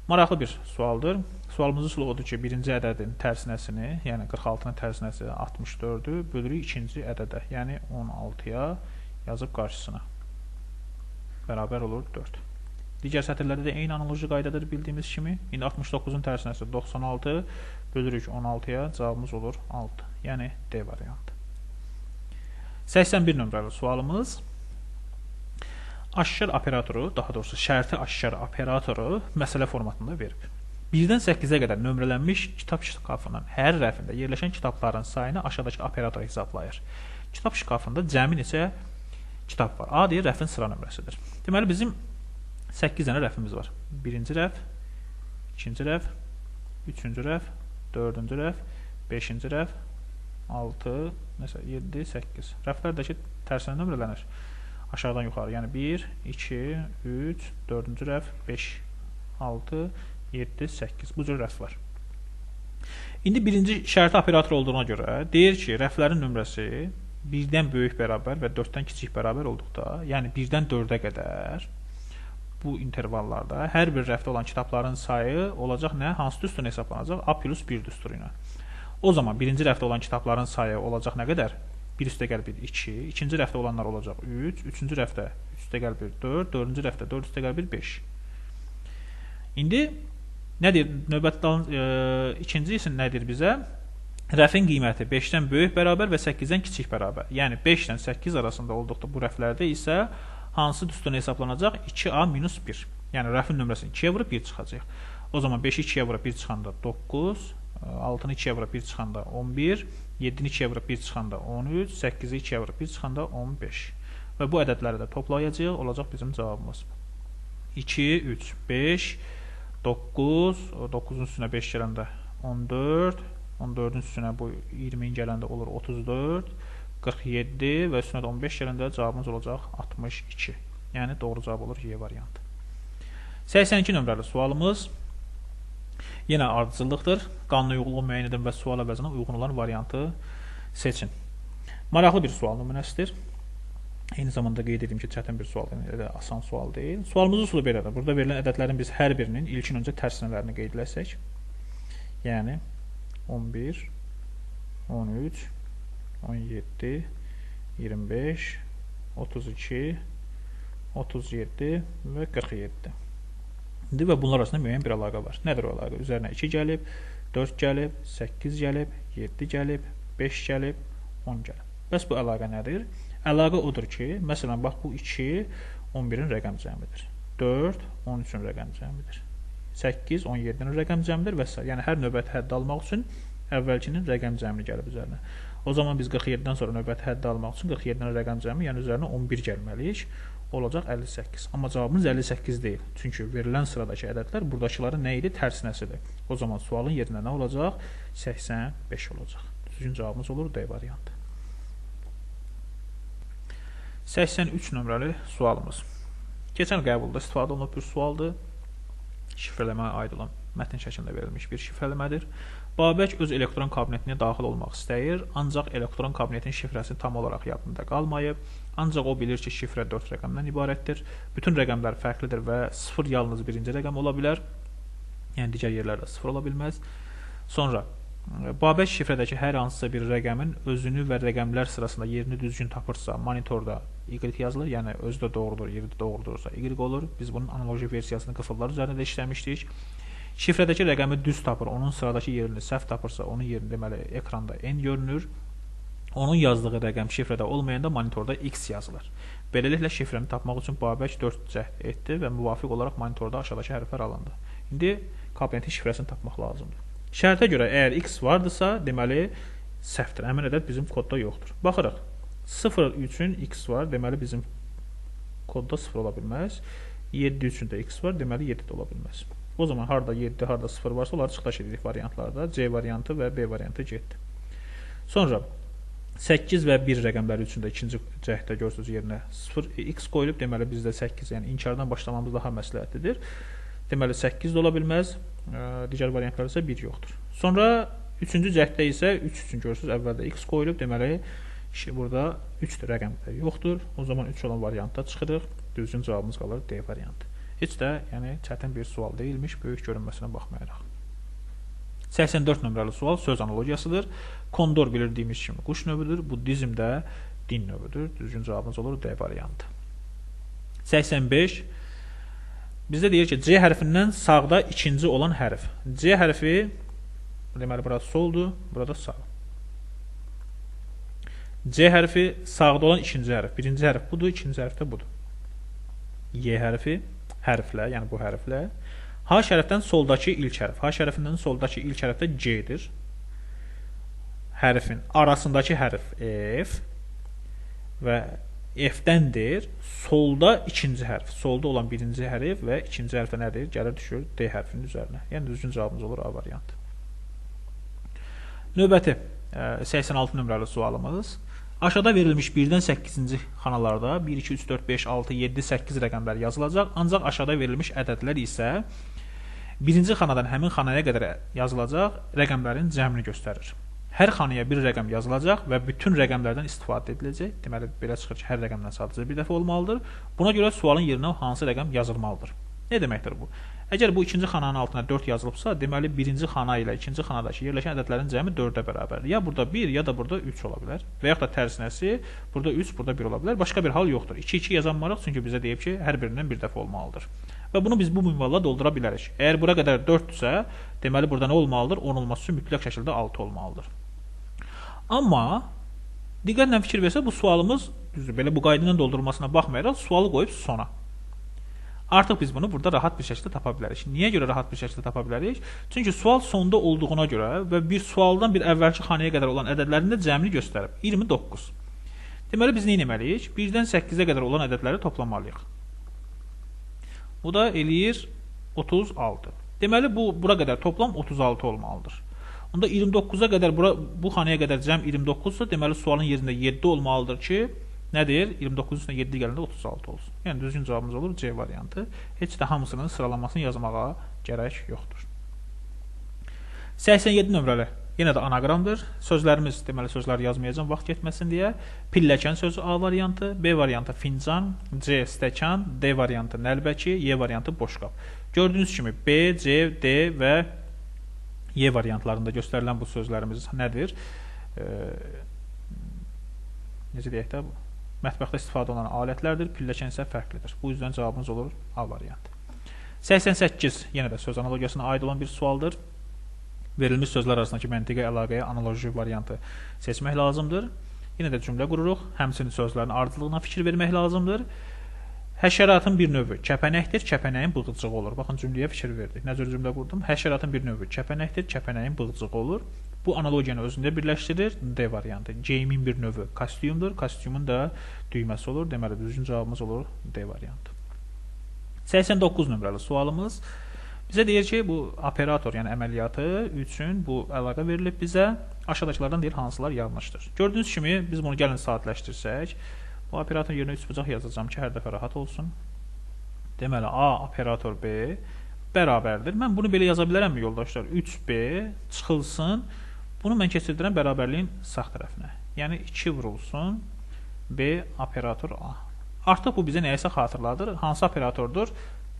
Maraqlı bir sualdır. Sualımızın üsulu odur ki, birinci ədədin tərsinəsini, yəni 46-nın tərsinəsi 64-ü bölürük ikinci ədədə, yəni 16-ya yazıb qarşısına. Bərabər olur 4. Digər sətirlərdə də eyni analoji qaydadır bildiyimiz kimi. İndi 69-un tərsinəsi 96 bölürük 16-ya, cavabımız olur 6. Yəni D variantı. 81 nömrəli sualımız. Aşkar operatoru, daha doğrusu şərti aşkar operatoru məsələ formatında verib. 1-dən 8-ə qədər nömrələnmiş kitab şkafının hər rəfində yerləşən kitabların sayını aşağıdakı operator hesablayır. Kitab şkafında cəmi neçə kitab var? A deyir, rəfin sıra nömrəsidir. Deməli, bizim 8 dənə rəfimiz var. Birinci rəf, ikinci rəf, üçüncü rəf, dördüncü rəf, beşinci rəf, 6, məsələn, 7, 8. Rəflər də ki, tərsinə nömrələnir. Aşağıdan yuxarı. Yəni 1, 2, 3, 4-cü rəf, 5, 6, 7, 8. Bu cür rəf var. İndi birinci şərti operator olduğuna görə deyir ki, rəflərin nömrəsi 1-dən böyük bərabər və 4-dən kiçik bərabər olduqda, yəni 1-dən 4-ə qədər bu intervallarda hər bir rəfdə olan kitabların sayı olacaq nə? Hansı düsturla hesablanacaq? A plus 1 düsturu ilə. O zaman birinci rəfdə olan kitabların sayı olacaq nə qədər? 1 üstəgəl 1, 2. İkinci rəfdə olanlar olacaq 3. Üçüncü rəfdə 3 üstəgəl 1, 4. Dördüncü rəfdə 4 üstəgəl 1, 5. İndi nə deyir? Növbəti ikinci isə nə deyir bizə? Rəfin qiyməti 5-dən böyük bərabər və 8-dən kiçik bərabər. Yəni 5-dən 8 arasında olduqda bu rəflərdə isə hansı düsturla hesablanacaq? 2A minus 1. Yəni rəfin nömrəsini 2-yə vurub 1 çıxacaq. O zaman 5-i 2-yə vurub 1 çıxanda 9, 6-nı 2-yə vurub 1 çıxanda 11, 7-ni 2-yə vurub 1 çıxanda 13, 8-i 2-yə vurub 1 çıxanda 15. Və bu ədədləri də toplayacağıq, olacaq bizim cavabımız. 2, 3, 5, 9, 9-un üstünə 5 gələndə 14, 14-ün üstünə bu 20-in gələndə olur 34, 47 və üstünə də 15 gələndə cavabımız olacaq 62. Yəni doğru cavab olur Y variantı. 82 nömrəli sualımız yenə ardıcıllıqdır. Qanuna uyğunluğu müəyyən edin və sual əvəzinə uyğun olan variantı seçin. Maraqlı bir sual nümunəsidir. Eyni zamanda qeyd edim ki, çətin bir sual, yəni elə asan sual deyil. Sualımızın üsulu belədir. Burada verilən ədədlərin biz hər birinin ilkin öncə tərsinələrini qeyd eləsək. Yəni 11, 13, 17, 25, 32, 37 və 47. İndi və bunlar arasında müəyyən bir əlaqə var. Nədir o əlaqə? Üzərinə 2 gəlib, 4 gəlib, 8 gəlib, 7 gəlib, 5 gəlib, 10 gəlib. Bəs bu əlaqə nədir? Əlaqə odur ki, məsələn, bax bu 2, 11-in rəqəm cəmidir. 4, 13-ün rəqəm cəmidir. 8, 17-nin rəqəm cəmidir və s. Yəni, hər növbəti həddə almaq üçün əvvəlkinin rəqəm cəmini gəlib üzərinə. O zaman biz 47-dən sonra növbəti həddə almaq üçün 47-nin rəqəm cəmi, yəni üzərinə 11 gəlməliyik. Olacaq 58. Amma cavabımız 58 deyil. Çünki verilən sıradakı ədədlər buradakıların nə idi? Tərsinəsidir. O zaman sualın yerinə nə olacaq? 85 olacaq. Düzgün cavabımız olur D variantı. 83 nömrəli sualımız. Keçən qəbulda istifadə olunub bir sualdır. Şifrələməyə aid olan mətn şəklində verilmiş bir şifrələmədir. Babək öz elektron kabinetinə daxil olmaq istəyir, ancaq elektron kabinetin şifrəsi tam olaraq yadında qalmayıb. Ancaq o bilir ki, şifrə 4 rəqəmdən ibarətdir. Bütün rəqəmlər fərqlidir və 0 yalnız birinci rəqəm ola bilər. Yəni digər yerlərdə 0 ola bilməz. Sonra Babək şifrədəki hər hansısa bir rəqəmin özünü və rəqəmlər sırasında yerini düzgün tapırsa, monitorda Y yazılır, yəni özü də doğrudur, yeri də doğrudursa Y olur. Biz bunun analoji versiyasını qıfıllar üzərində də işləmişdik. Şifrədəki rəqəmi düz tapır, onun sıradakı yerini səhv tapırsa, onun yerini deməli ekranda N görünür. Onun yazdığı rəqəm şifrədə olmayanda monitorda X yazılır. Beləliklə şifrəni tapmaq üçün Babək 4 cəhd etdi və müvafiq olaraq monitorda aşağıdakı hərflər alındı. İndi kabinetin şifrəsini tapmaq lazımdır. Şərtə görə əgər X vardısa, deməli səhvdir. Həmin ədəd bizim kodda yoxdur. Baxırıq. 0 üçün X var, deməli bizim kodda 0 ola bilməz. 7 üçün də X var, deməli 7 də ola bilməz. O zaman harda 7, harda 0 varsa onları çıxdaş edirik variantlarda. C variantı və B variantı getdi. Sonra 8 və 1 rəqəmləri üçün də ikinci cəhddə görürsünüz yerinə 0 X qoyulub. Deməli bizdə 8, yəni inkardan başlamamız daha məsləhətlidir. Deməli 8 də ola bilməz. Digər variantlar isə 1 yoxdur. Sonra üçüncü cəhddə isə 3 üçün görürsünüz əvvəldə X qoyulub. Deməli burada 3 rəqəm də yoxdur. O zaman 3 olan variantda çıxırıq. Düzgün cavabımız qalır D variantı. Heç də yəni çətin bir sual deyilmiş, böyük görünməsinə baxmayaraq. 84 nömrəli sual söz analogiyasıdır. Kondor bildirdiyimiz kimi quş növüdür. Buddizm də din növüdür. Düzgün cavabımız olur D variantı. 85 bizdə deyir ki, C hərfindən sağda ikinci olan hərf. C hərfi deməli burada soldur, burada sağ. C hərfi sağda olan ikinci hərf. Birinci hərf budur, ikinci hərf də budur. Y hərfi hərflə, yəni bu hərflə. H hərfdən soldakı ilk hərf. H hərfindən soldakı ilk hərf də C-dir. Hərfin arasındakı hərf F və F-dəndir. Solda ikinci hərf. Solda olan birinci hərf və ikinci hərf də nədir? Gəlir düşür D hərfinin üzərinə. Yəni düzgün cavabımız olur A variantı. Növbəti 86 nömrəli sualımız. Aşağıda verilmiş 1-dən 8-ci xanalarda 1, 2, 3, 4, 5, 6, 7, 8 rəqəmlər yazılacaq. Ancaq aşağıda verilmiş ədədlər isə birinci xanadan həmin xanaya qədər yazılacaq rəqəmlərin cəmini göstərir. Hər xanaya bir rəqəm yazılacaq və bütün rəqəmlərdən istifadə ediləcək. Deməli, belə çıxır ki, hər rəqəmdən sadəcə bir dəfə olmalıdır. Buna görə sualın yerinə hansı rəqəm yazılmalıdır? Nə deməkdir bu? Əgər bu ikinci xananın altına 4 yazılıbsa, deməli birinci xana ilə ikinci xanadakı yerləşən ədədlərin cəmi 4-ə bərabərdir. Ya burada 1, ya da burada 3 ola bilər. Və yaxud da tərsinəsi, burada 3, burada 1 ola bilər. Başqa bir hal yoxdur. 2-2 yazanmarıq, çünki bizə deyib ki, hər birindən bir dəfə olmalıdır. Və bunu biz bu minvalla doldura bilərik. Əgər bura qədər 4-dürsə, deməli burada nə olmalıdır? 10 olması üçün mütləq şəkildə 6 olmalıdır. Amma diqqətlə fikir versə, bu sualımız, düzdür, belə bu qayda ilə doldurulmasına baxmayaraq sualı qoyub sona. Artıq biz bunu burada rahat bir şəkildə tapa bilərik. Niyə görə rahat bir şəkildə tapa bilərik? Çünki sual sonda olduğuna görə və bir sualdan bir əvvəlki xanaya qədər olan ədədlərin də cəmini göstərib. 29. Deməli, biz nə etməliyik? 1-dən 8-ə qədər olan ədədləri toplamalıyıq. Bu da eləyir 36. Deməli, bu bura qədər toplam 36 olmalıdır. Onda 29-a qədər bu xanaya qədər cəm 29-sa, deməli, sualın yerində 7 olmalıdır ki, nədir? 29 üstünə 7 gələndə 36 olsun. Yəni, düzgün cavabımız olur C variantı. Heç də hamısının sıralamasını yazmağa gərək yoxdur. 87 nömrəli yenə də anaqramdır. Sözlərimiz, deməli, sözləri yazmayacağım vaxt getməsin deyə. Pilləkən sözü A variantı, B variantı fincan, C stəkan, D variantı nəlbəki, Y variantı boşqab. Gördüyünüz kimi B, C, D və Y variantlarında göstərilən bu sözlərimiz nədir? Necə deyək də? Mətbəxdə istifadə olunan alətlərdir, pilləkən isə fərqlidir. Bu yüzdən cavabımız olur A variantı. 88 yenə də söz analogiyasına aid olan bir sualdır. Verilmiş sözlər arasındakı məntiqi əlaqəyə analoji variantı seçmək lazımdır. Yenə də cümlə qururuq. Həmçinin sözlərin ardıcıllığına fikir vermək lazımdır. Həşəratın bir növü kəpənəkdir, kəpənəyin bığcığı olur. Baxın, cümləyə fikir verdik. Nə cür cümlə qurdum? Həşəratın bir növü kəpənəkdir, kəpənəyin bığcığı olur. Bu analogiyanı özündə birləşdirir. D variantı. Geyimin bir növü kostyumdur. Kostyumun da düyməsi olur. Deməli, düzgün cavabımız olur D variantı. 89 nömrəli sualımız. Bizə deyir ki, bu operator, yəni əməliyyatı üçün bu əlaqə verilib bizə. Aşağıdakılardan deyir, hansılar yanlışdır. Gördüyünüz kimi, biz bunu gəlin sadələşdirsək. Bu operatorun yerinə 3 bucaq yazacağım ki, hər dəfə rahat olsun. Deməli, A operator B bərabərdir. Mən bunu belə yaza bilərəmmi, yoldaşlar? 3B çıxılsın. Bunu mən keçirdirəm bərabərliyin sağ tərəfinə. Yəni, 2 vurulsun B operator A. Artıq bu bizə nəyəsə xatırladır. Hansı operatordur?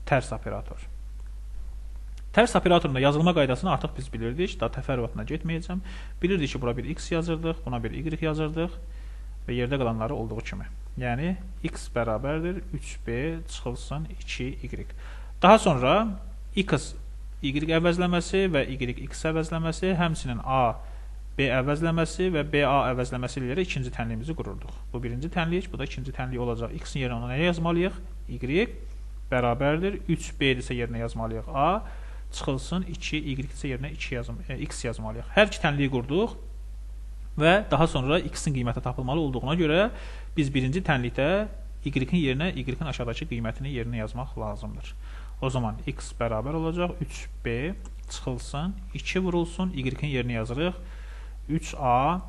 Tərs operator. Tərs operatorunda yazılma qaydasını artıq biz bilirdik. Daha təfərrüatına getməyəcəm. Bilirdik ki, bura bir X yazırdıq, buna bir Y yazırdıq və yerdə qalanları olduğu kimi. Yəni, X bərabərdir 3B çıxılsın 2Y. Daha sonra Y əvəzləməsi və Y, X əvəzləməsi, həmçinin A, B əvəzləməsi və BA əvəzləməsi ilə ikinci tənliyimizi qururduq. Bu birinci tənlik, bu da ikinci tənlik olacaq. X-in yerinə ona nə yazmalıyıq? Y bərabərdir. 3B isə yerinə yazmalıyıq A, çıxılsın 2, Y isə yerinə 2 X yazmalıyıq. Hər iki tənliyi qurduq və daha sonra X-in qiyməti tapılmalı olduğuna görə biz birinci tənlikdə Y-in yerinə Y-in aşağıdakı qiymətini yerinə yazmaq lazımdır. O zaman X bərabər olacaq 3B çıxılsın, 2 vurulsun, Y-in yerinə yazırıq 3A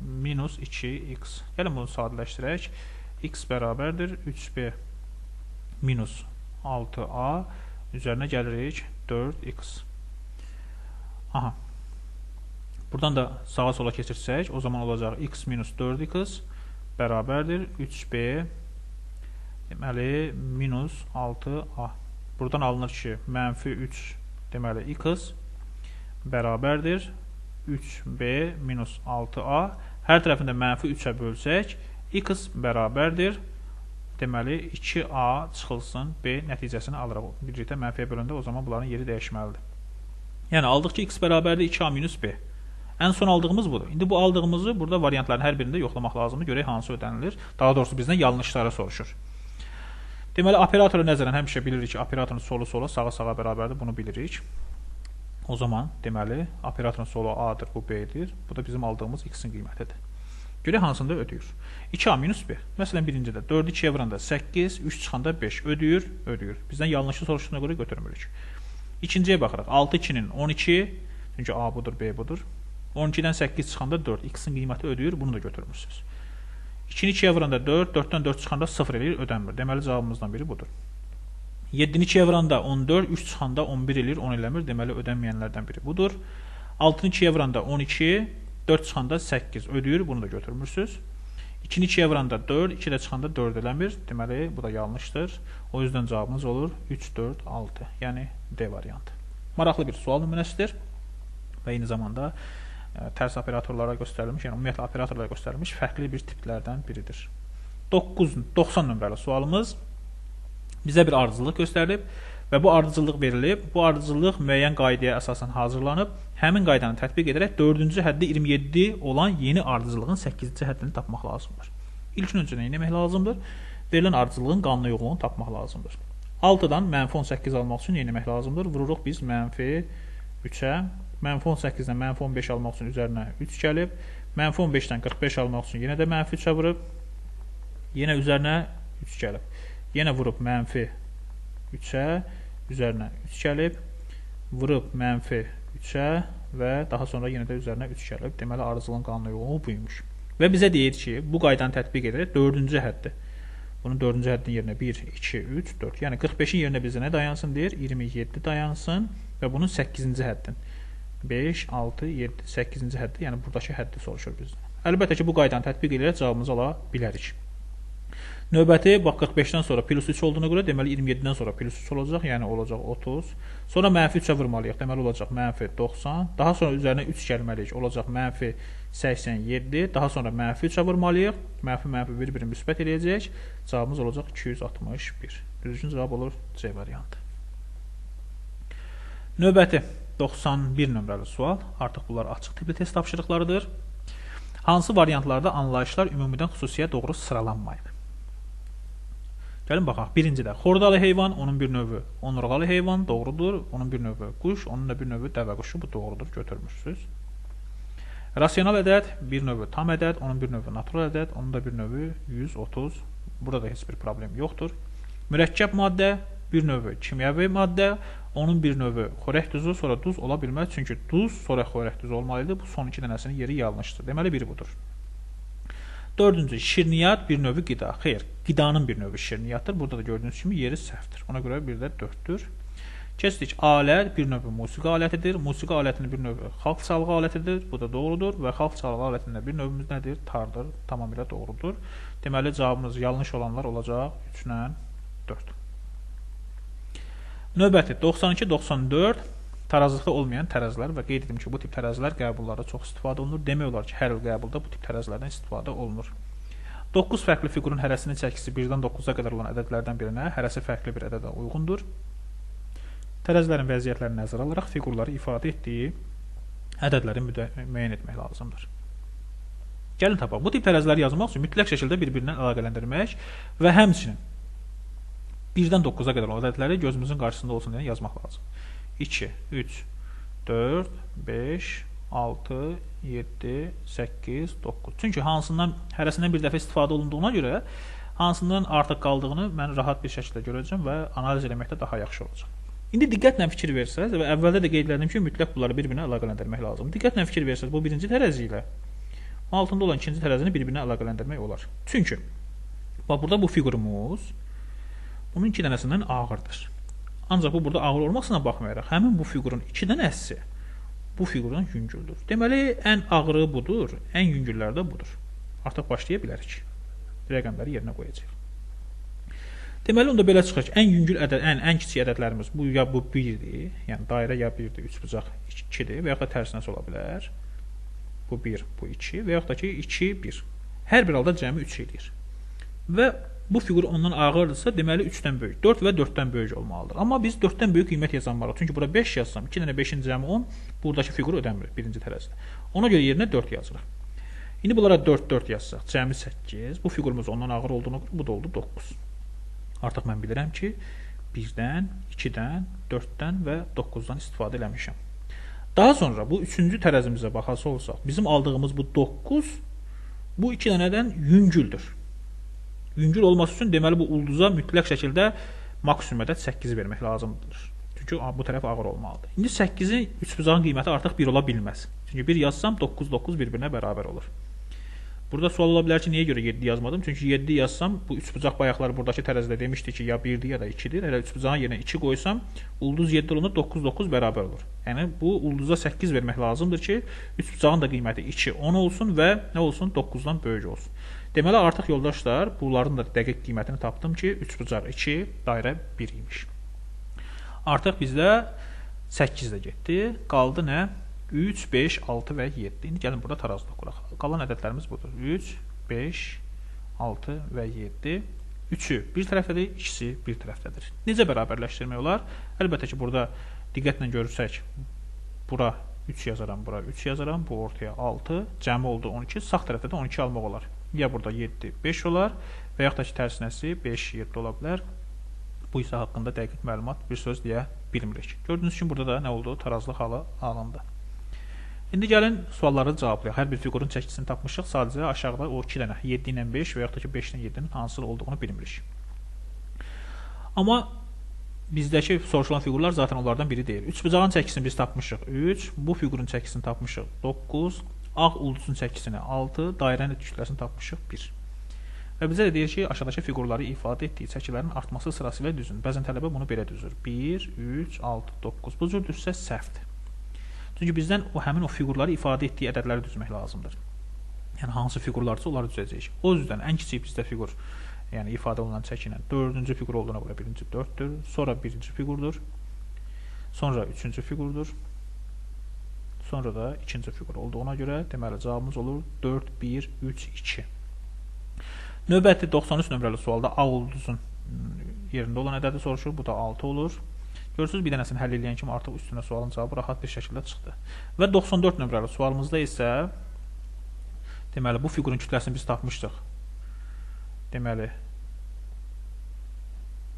minus 2X. Gəlin bunu sadələşdirək. X bərabərdir 3B minus 6A üzərinə gəlirik 4X. Aha. Buradan da sağa sola keçirsək, o zaman olacaq X minus 4X bərabərdir 3B deməli minus 6A. Buradan alınır ki, mənfi 3 deməli X bərabərdir 3B minus 6A. Hər tərəfində mənfi 3-ə bölsək, X bərabərdir deməli 2A çıxılsın B nəticəsini alırıq. Birlikdə mənfiyə böləndə o zaman bunların yeri dəyişməlidir. Yəni aldıq ki, X bərabərdir 2A minus B. Ən son aldığımız budur. İndi bu aldığımızı burada variantların hər birində yoxlamaq lazımdır. Görək hansı ödənilir. Daha doğrusu bizdən yanlışları soruşur. Deməli, operatora nəzərən həmişə bilirik ki, operatorun solu sola, sağa sağa bərabərdir. Bunu bilirik. O zaman, deməli, operatorun solu A-dır, bu B-dir. Bu da bizim aldığımız X-in qiymətidir. Görək hansında ödəyir. 2A minus B. Məsələn, birincidə 4-ü 2-yə vuranda 8, 3 çıxanda 5. Ödəyir, ödəyir. Bizdən yanlışı soruşduğuna görə götürmürük. İkinciyə baxırıq. 6, 2-nin 12, çünki A budur, B budur. 12-dən 8 çıxanda 4. X-in qiyməti ödəyir, bunu da götürmürsünüz. 2-ni 2-yə vuranda 4, 4-dən 4 çıxanda 0 eləyir, ödənmir. Deməli, cavabımızdan biri budur. 7-ni 2-yə vuranda 14, 3 çıxanda 11 eləyir, 10 eləmir. Deməli, ödənməyənlərdən biri budur. 6-nı 2-yə vuranda 12, 4 çıxanda 8 ödəyir, bunu da götürmürsünüz. 2-ni 2-yə vuranda 4, 2 də çıxanda 4 eləmir. Deməli, bu da yanlışdır. O yüzden cavabımız olur 3, 4, 6, yəni D variantı. Maraqlı bir sual nümunəsidir və eyni zamanda tərs operatorlara göstərilmiş, yəni ümumiyyətlə operatorlara göstərilmiş fərqli bir tiplərdən biridir. 90 nömrəli sualımız bizə bir ardıcıllıq göstərilib və bu ardıcıllıq verilib. Bu ardıcıllıq müəyyən qaydaya əsasən hazırlanıb. Həmin qaydanı tətbiq edərək 4-cü həddi 27 olan yeni ardıcıllığın 8-ci həddini tapmaq lazımdır. İlkin öncə nə etmək lazımdır? Verilən ardıcıllığın qanuna yoxluğunu tapmaq lazımdır. 6-dan mənfi 18 almaq üçün nə etmək lazımdır? Vururuq biz mənfi 3-ə. Mənfi 18-dən mənfi 15 almaq üçün üzərinə 3 gəlib. Mənfi 15-dən 45 almaq üçün yenə də mənfi 3-ə vurub. Yenə üzərinə 3 gəlib. Yenə vurub mənfi 3-ə, üzərinə 3 gəlib. Vurub mənfi 3-ə və daha sonra yenə də üzərinə 3 gəlib. Deməli, ardıcılığın qanuna yoxluğu buymuş. Və bizə deyir ki, bu qaydanı tətbiq edərək 4-cü həddi. Bunun 4-cü həddinin yerinə 1, 2, 3, 4. Yəni 45-in yerinə bizə nə dayansın deyir? 27 dayansın və bunun 8-ci həddin. 5, 6, 7, 8-ci həddi, yəni buradakı həddi soruşur bizdən. Əlbəttə ki, bu qaydanı tətbiq edərək cavabımızı ala bilərik. Növbəti, bax, 45-dən sonra plus 3 olduğuna görə, deməli 27-dən sonra plus 3 olacaq, yəni olacaq 30. Sonra mənfi 3-ə vurmalıyıq, deməli olacaq mənfi 90. Daha sonra üzərinə 3 gəlməliyik, olacaq mənfi 87. Daha sonra mənfi 3-ə vurmalıyıq, mənfi mənfi bir-birini müsbət eləyəcək. Cavabımız olacaq 261. Düzgün cavab olur C variantı. Növbəti 91 nömrəli sual. Artıq bunlar açıq tipli test tapşırıqlarıdır. Hansı variantlarda anlayışlar ümumidən xüsusiyə doğru sıralanmayıb? Gəlin baxaq. Birincidə xordalı heyvan, onun bir növü onurğalı heyvan, doğrudur. Onun bir növü quş, onun da bir növü dəvə quşu, bu doğrudur, götürmüşsünüz. Rasional ədəd, bir növü tam ədəd, onun bir növü natural ədəd, onun da bir növü 130. Burada da heç bir problem yoxdur. Mürəkkəb maddə, bir növü kimyəvi maddə, onun bir növü xörək duzu, sonra duz ola bilməz. Çünki duz, sonra xörək duzu olmalıdır. Bu son iki dənəsinin yeri yanlışdır. Deməli, biri budur. Dördüncü, şirniyyat bir növü qida. Xeyr, qidanın bir növü şirniyyatdır. Burada da gördüyünüz kimi yeri səhvdir. Ona görə bir də 4-dür. Keçdik, alət bir növü musiqi alətidir. Musiqi alətinin bir növü xalq çalğı alətidir. Bu da doğrudur. Və xalq çalğı alətində bir növümüz nədir? Tardır. Tamamilə doğrudur. Deməli, cavabımız yanlış olanlar olacaq 3 ilə 4. Növbəti 92-94 tarazlıqda olmayan tərəzilər və qeyd edim ki, bu tip tərəzilər qəbullarda çox istifadə olunur. Demək olar ki, hər il qəbulda bu tip tərəzilərdən istifadə olunur. 9 fərqli fiqurun hərəsinin çəkisi 1-dən 9-a qədər olan ədədlərdən birinə, hərəsi fərqli bir ədədə uyğundur. Tərəzilərin vəziyyətlərini nəzərə alaraq fiqurları ifadə etdiyi ədədləri müəyyən etmək lazımdır. Gəlin tapaq. Bu tip tərəziləri yazmaq üçün mütləq şəkildə bir-birindən əlaqələndirmək və həmçinin 1-dən 9-a qədər olan ədədləri gözümüzün qarşısında olsun deyə yazmaq lazım. 2, 3, 4, 5, 6, 7, 8, 9. Çünki hansından, hərəsindən bir dəfə istifadə olunduğuna görə hansından artıq qaldığını mən rahat bir şəkildə görəcəm və analiz eləməkdə daha yaxşı olacaq. İndi diqqətlə fikir versəz və əvvəldə də qeyd elədim ki, mütləq bunları bir-birinə əlaqələndirmək lazımdır. Diqqətlə fikir versəz, bu birinci tərəzi ilə altında olan ikinci tərəzini bir-birinə əlaqələndirmək olar. Çünki bax burada bu fiqurumuz bunun iki dənəsindən ağırdır. Ancaq bu burada ağır olmasına baxmayaraq, həmin bu fiqurun iki dənəsi bu fiqurdan yüngüldür. Deməli, ən ağırı budur, ən yüngülləri də budur. Artıq başlaya bilərik. Rəqəmləri yerinə qoyacağıq. Deməli, onda belə çıxır ki, ən yüngül ədəd, ən kiçik ədədlərimiz bu ya bu 1-dir, yəni dairə ya 1-dir, üçbucaq 2-dir və yaxud da tərsinəsi ola bilər. Bu 1, bu 2 və yaxud da ki 2, 1. Hər bir halda cəmi 3 eləyir. Və bu fiqur ondan ağırdırsa, deməli 3-dən böyük, 4 və 4-dən böyük olmalıdır. Amma biz 4-dən böyük qiymət yazanmalıyıq. Çünki bura 5 yazsam, 2 dənə 5-in cəmi 10, buradakı fiqur ödəmir birinci tərəzidə. Ona görə yerinə 4 yazırıq. İndi bunlara 4, 4 yazsaq, cəmi 8. Bu fiqurumuz ondan ağır olduğuna görə bu da oldu 9. Artıq mən bilirəm ki, 1-dən, 2-dən, 4-dən və 9-dan istifadə eləmişəm. Daha sonra bu üçüncü tərəzimizə baxası olsaq, bizim aldığımız bu 9, bu 2 dənədən yüngüldür. Yüngül olması üçün deməli bu ulduza mütləq şəkildə maksimum ədəd 8 vermək lazımdır. Çünki bu tərəf ağır olmalıdır. İndi 8-in üçbucağın qiyməti artıq 1 ola bilməz. Çünki 1 yazsam 9, 9 bir-birinə bərabər olur. Burada sual ola bilər ki, niyə görə 7 yazmadım? Çünki 7 yazsam, bu üçbucaq bayaqlar buradakı tərəzidə demişdi ki, ya 1-dir ya da 2-dir. Elə üçbucağın yerinə 2 qoysam, ulduz 7 olanda 9, 9 bərabər olur. Yəni, bu ulduza 8 vermək lazımdır ki, üçbucağın da qiyməti 2, 10 olsun və nə olsun? 9-dan böyük olsun. Deməli, artıq yoldaşlar, bunların da dəqiq qiymətini tapdım ki, üçbucaq 2, dairə 1 imiş. Artıq bizdə 8 də getdi. Qaldı nə? 3, 5, 6 və 7. İndi gəlin burada tarazlıq quraq. Qalan ədədlərimiz budur. 3, 5, 6 və 7. 3-ü bir tərəfdədir, ikisi bir tərəfdədir. Necə bərabərləşdirmək olar? Əlbəttə ki, burada diqqətlə görürsək, bura 3 yazaram, bura 3 yazaram, bu ortaya 6, cəmi oldu 12, sağ tərəfdə də 12 almaq olar. Ya burada 7, 5 olar və yaxud da ki, tərsinəsi 5, 7 ola bilər. Bu hissə haqqında dəqiq məlumat bir söz deyə bilmirik. Gördüyünüz kimi burada da nə oldu? Tarazlıq halı alındı. İndi gəlin sualları cavablayaq. Hər bir fiqurun çəkisini tapmışıq. Sadəcə aşağıda o 2 dənə 7 ilə 5 və yaxud da ki 5 ilə 7-nin hansı olduğunu bilmirik. Amma bizdəki soruşulan fiqurlar zaten onlardan biri deyil. Üçbucağın çəkisini biz tapmışıq 3, bu fiqurun çəkisini tapmışıq 9, ağ ulduzun çəkisini 6, dairənin kütləsini tapmışıq 1. Və bizə də deyir ki, aşağıdakı fiqurları ifadə etdiyi çəkilərin artması sırasıyla düzün. Bəzən tələbə bunu belə düzür. 1, 3, 6, 9. Bu cür düzsə səhvdir. Çünki bizdən o həmin o fiqurları ifadə etdiyi ədədləri düzmək lazımdır. Yəni hansı fiqurlarsa onları düzəcəyik. O yüzden ən kiçik bizdə fiqur, yəni ifadə olunan çəki ilə dördüncü fiqur olduğuna görə birinci 4-dür, sonra birinci fiqurdur, sonra üçüncü fiqurdur, sonra da ikinci fiqur olduğuna görə deməli cavabımız olur 4, 1, 3, 2. Növbəti 93 nömrəli sualda A ulduzun yerində olan ədədi soruşur, bu da 6 olur. Görürsünüz, bir dənəsini həll eləyən kimi artıq üstünə sualın cavabı rahat bir şəkildə çıxdı. Və 94 nömrəli sualımızda isə deməli, bu fiqurun kütləsini biz tapmışdıq. Deməli,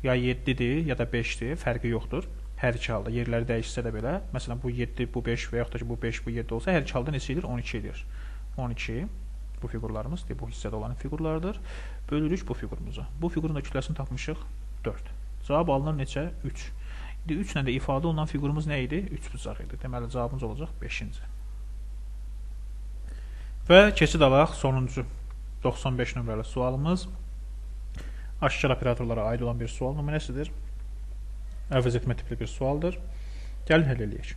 ya 7-dir, ya da 5-dir, fərqi yoxdur. Hər iki halda yerləri dəyişsə də belə, məsələn, bu 7, bu 5 və yaxud da ki, bu 5, bu 7 olsa, hər iki halda neçə edir? 12 edir. 12 bu fiqurlarımız, bu hissədə olan fiqurlardır. Bölürük bu fiqurumuza. Bu fiqurun da kütləsini tapmışıq 4. Cavab alınır neçə? 3. İndi 3 ilə də ifadə olunan fiqurumuz nə idi? 3 bucaq idi. Deməli, cavabımız olacaq 5-ci. Və keçid alaq sonuncu 95 nömrəli sualımız. Aşkar operatorlara aid olan bir sual nümunəsidir. Əvəz etmə tipli bir sualdır. Gəlin həll eləyək.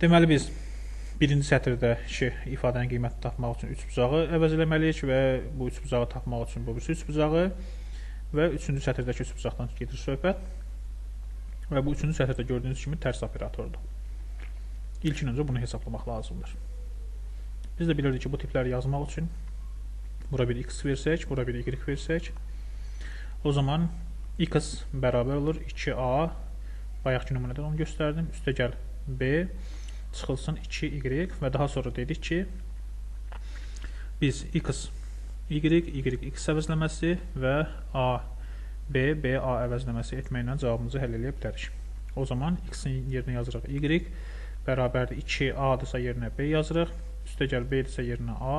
Deməli, biz birinci sətirdəki ifadənin qiymətini tapmaq üçün 3 bucağı əvəz eləməliyik və bu 3 bucağı tapmaq üçün bu 3 bucağı və üçüncü sətirdəki 3 bucaqdan gedir söhbət. Və bu üçüncü sətirdə gördüyünüz kimi tərs operatordur. İlkin öncə bunu hesablamaq lazımdır. Biz də bilirdik ki, bu tipləri yazmaq üçün bura bir x versək, bura bir y versək, o zaman X bərabər olur 2A, bayaqki nümunədə onu göstərdim, üstə gəl B, çıxılsın 2Y və daha sonra dedik ki, biz X, Y, Y, X əvəzləməsi və A, B, B, A əvəzləməsi etməklə cavabımızı həll eləyə bilərik. O zaman X-in yerinə yazırıq Y, bərabərdir 2A-dırsa yerinə B yazırıq, üstə gəl B-dirsə yerinə A,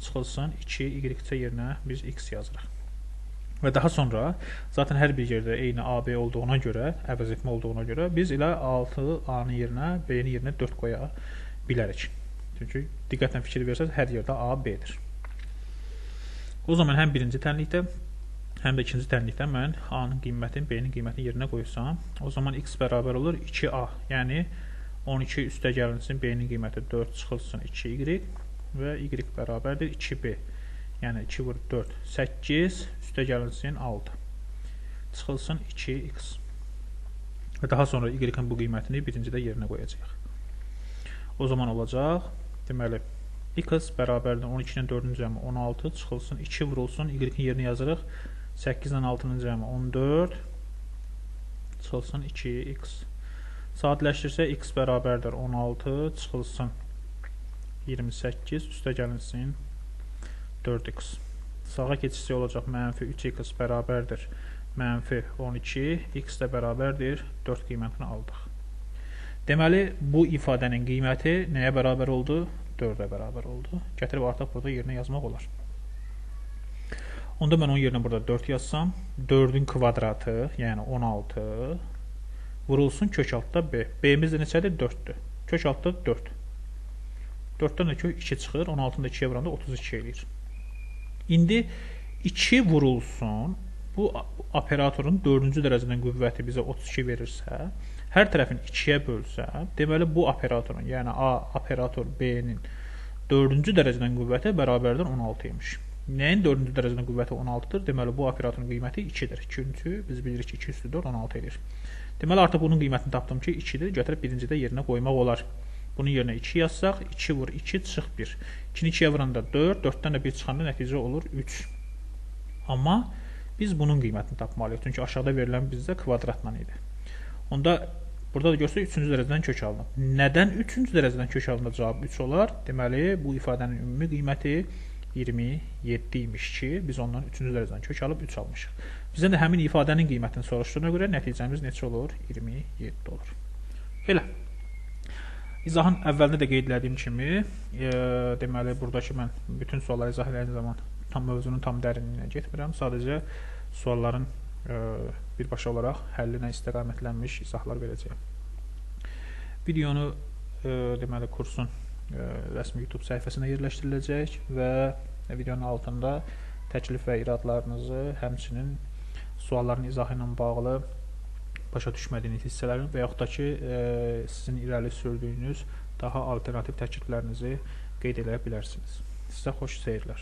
çıxılsın 2, Y-dirsə yerinə biz X yazırıq. Və daha sonra zaten hər bir yerdə eyni A, B olduğuna görə, əvəz etmə olduğuna görə biz elə 6A-nın yerinə, B-nin yerinə 4 qoya bilərik. Çünki diqqətlə fikir versəniz, hər yerdə A, B-dir. O zaman həm birinci tənlikdə, həm də ikinci tənlikdə mən A-nın qiymətini, B-nin qiymətini yerinə qoysam, o zaman X bərabər olur 2A, yəni 12 üstə gəlinsin, B-nin qiyməti 4 çıxılsın 2Y və Y bərabərdir 2B. Yəni 2 vur 4, 8, üstə gəlinsin 6. Çıxılsın 2x. Və daha sonra y-in bu qiymətini birincidə yerinə qoyacağıq. O zaman olacaq, deməli, x bərabərdir 12-nin 4-cü cəmi 16, çıxılsın 2 vurulsun, y-in yerinə yazırıq. 8 ilə 6-nın cəmi 14, çıxılsın 2x. Sadələşdirsək, x bərabərdir 16, çıxılsın 28, üstə gəlinsin 4x. Sağa keçişsə olacaq mənfi 3x bərabərdir mənfi 12, x də bərabərdir 4 qiymətini aldıq. Deməli, bu ifadənin qiyməti nəyə bərabər oldu? 4-ə bərabər oldu. Gətirib artıq burada yerinə yazmaq olar. Onda mən onun yerinə burada 4 yazsam, 4-ün kvadratı, yəni 16 vurulsun kök altda b. B-miz də neçədir? 4-dür. Kök altda 4. 4-dən də kök 2 çıxır, 16-nı da 2-yə vuranda 32 eləyir. İndi 2 vurulsun, bu operatorun 4-cü dərəcədən qüvvəti bizə 32 verirsə, hər tərəfini 2-yə bölsə, deməli bu operatorun, yəni A operator B-nin 4-cü dərəcədən qüvvəti bərabərdir 16 imiş. Nəyin 4-cü dərəcədən qüvvəti 16-dır? Deməli bu operatorun qiyməti 2-dir. Çünki biz bilirik ki, 2 üstü 4 16 edir. Deməli artıq bunun qiymətini tapdım ki, 2-dir. Gətirib birincidə yerinə qoymaq olar. Bunun yerinə 2 yazsaq, 2 vur 2 çıx 1. 2-ni 2-yə vuranda 4, 4-dən də 1 çıxanda nəticə olur 3. Amma biz bunun qiymətini tapmalıyıq. Çünki aşağıda verilən bizdə kvadratla idi. Onda burada da görsək 3-cü dərəcədən kök alınıb. Nədən 3-cü dərəcədən kök alınanda cavab 3 olar? Deməli, bu ifadənin ümumi qiyməti 27 imiş ki, biz ondan 3-cü dərəcədən kök alıb 3 almışıq. Bizdən də həmin ifadənin qiymətini soruşduğuna görə nəticəmiz neçə olur? 27 olur. Belə. İzahın əvvəlində də qeyd elədiyim kimi, deməli, buradakı mən bütün sualları izah eləyən zaman tam mövzunun tam dərinliyinə getmirəm. Sadəcə sualların birbaşa olaraq həllinə istiqamətlənmiş izahlar verəcəyəm. Videonu deməli, kursun rəsmi YouTube səhifəsinə yerləşdiriləcək və videonun altında təklif və iradlarınızı, həmçinin sualların izahı ilə bağlı başa düşmədiyiniz hissələrin və yaxud da ki, sizin irəli sürdüyünüz daha alternativ təkliflərinizi qeyd eləyə bilərsiniz. Sizə xoş seyirlər.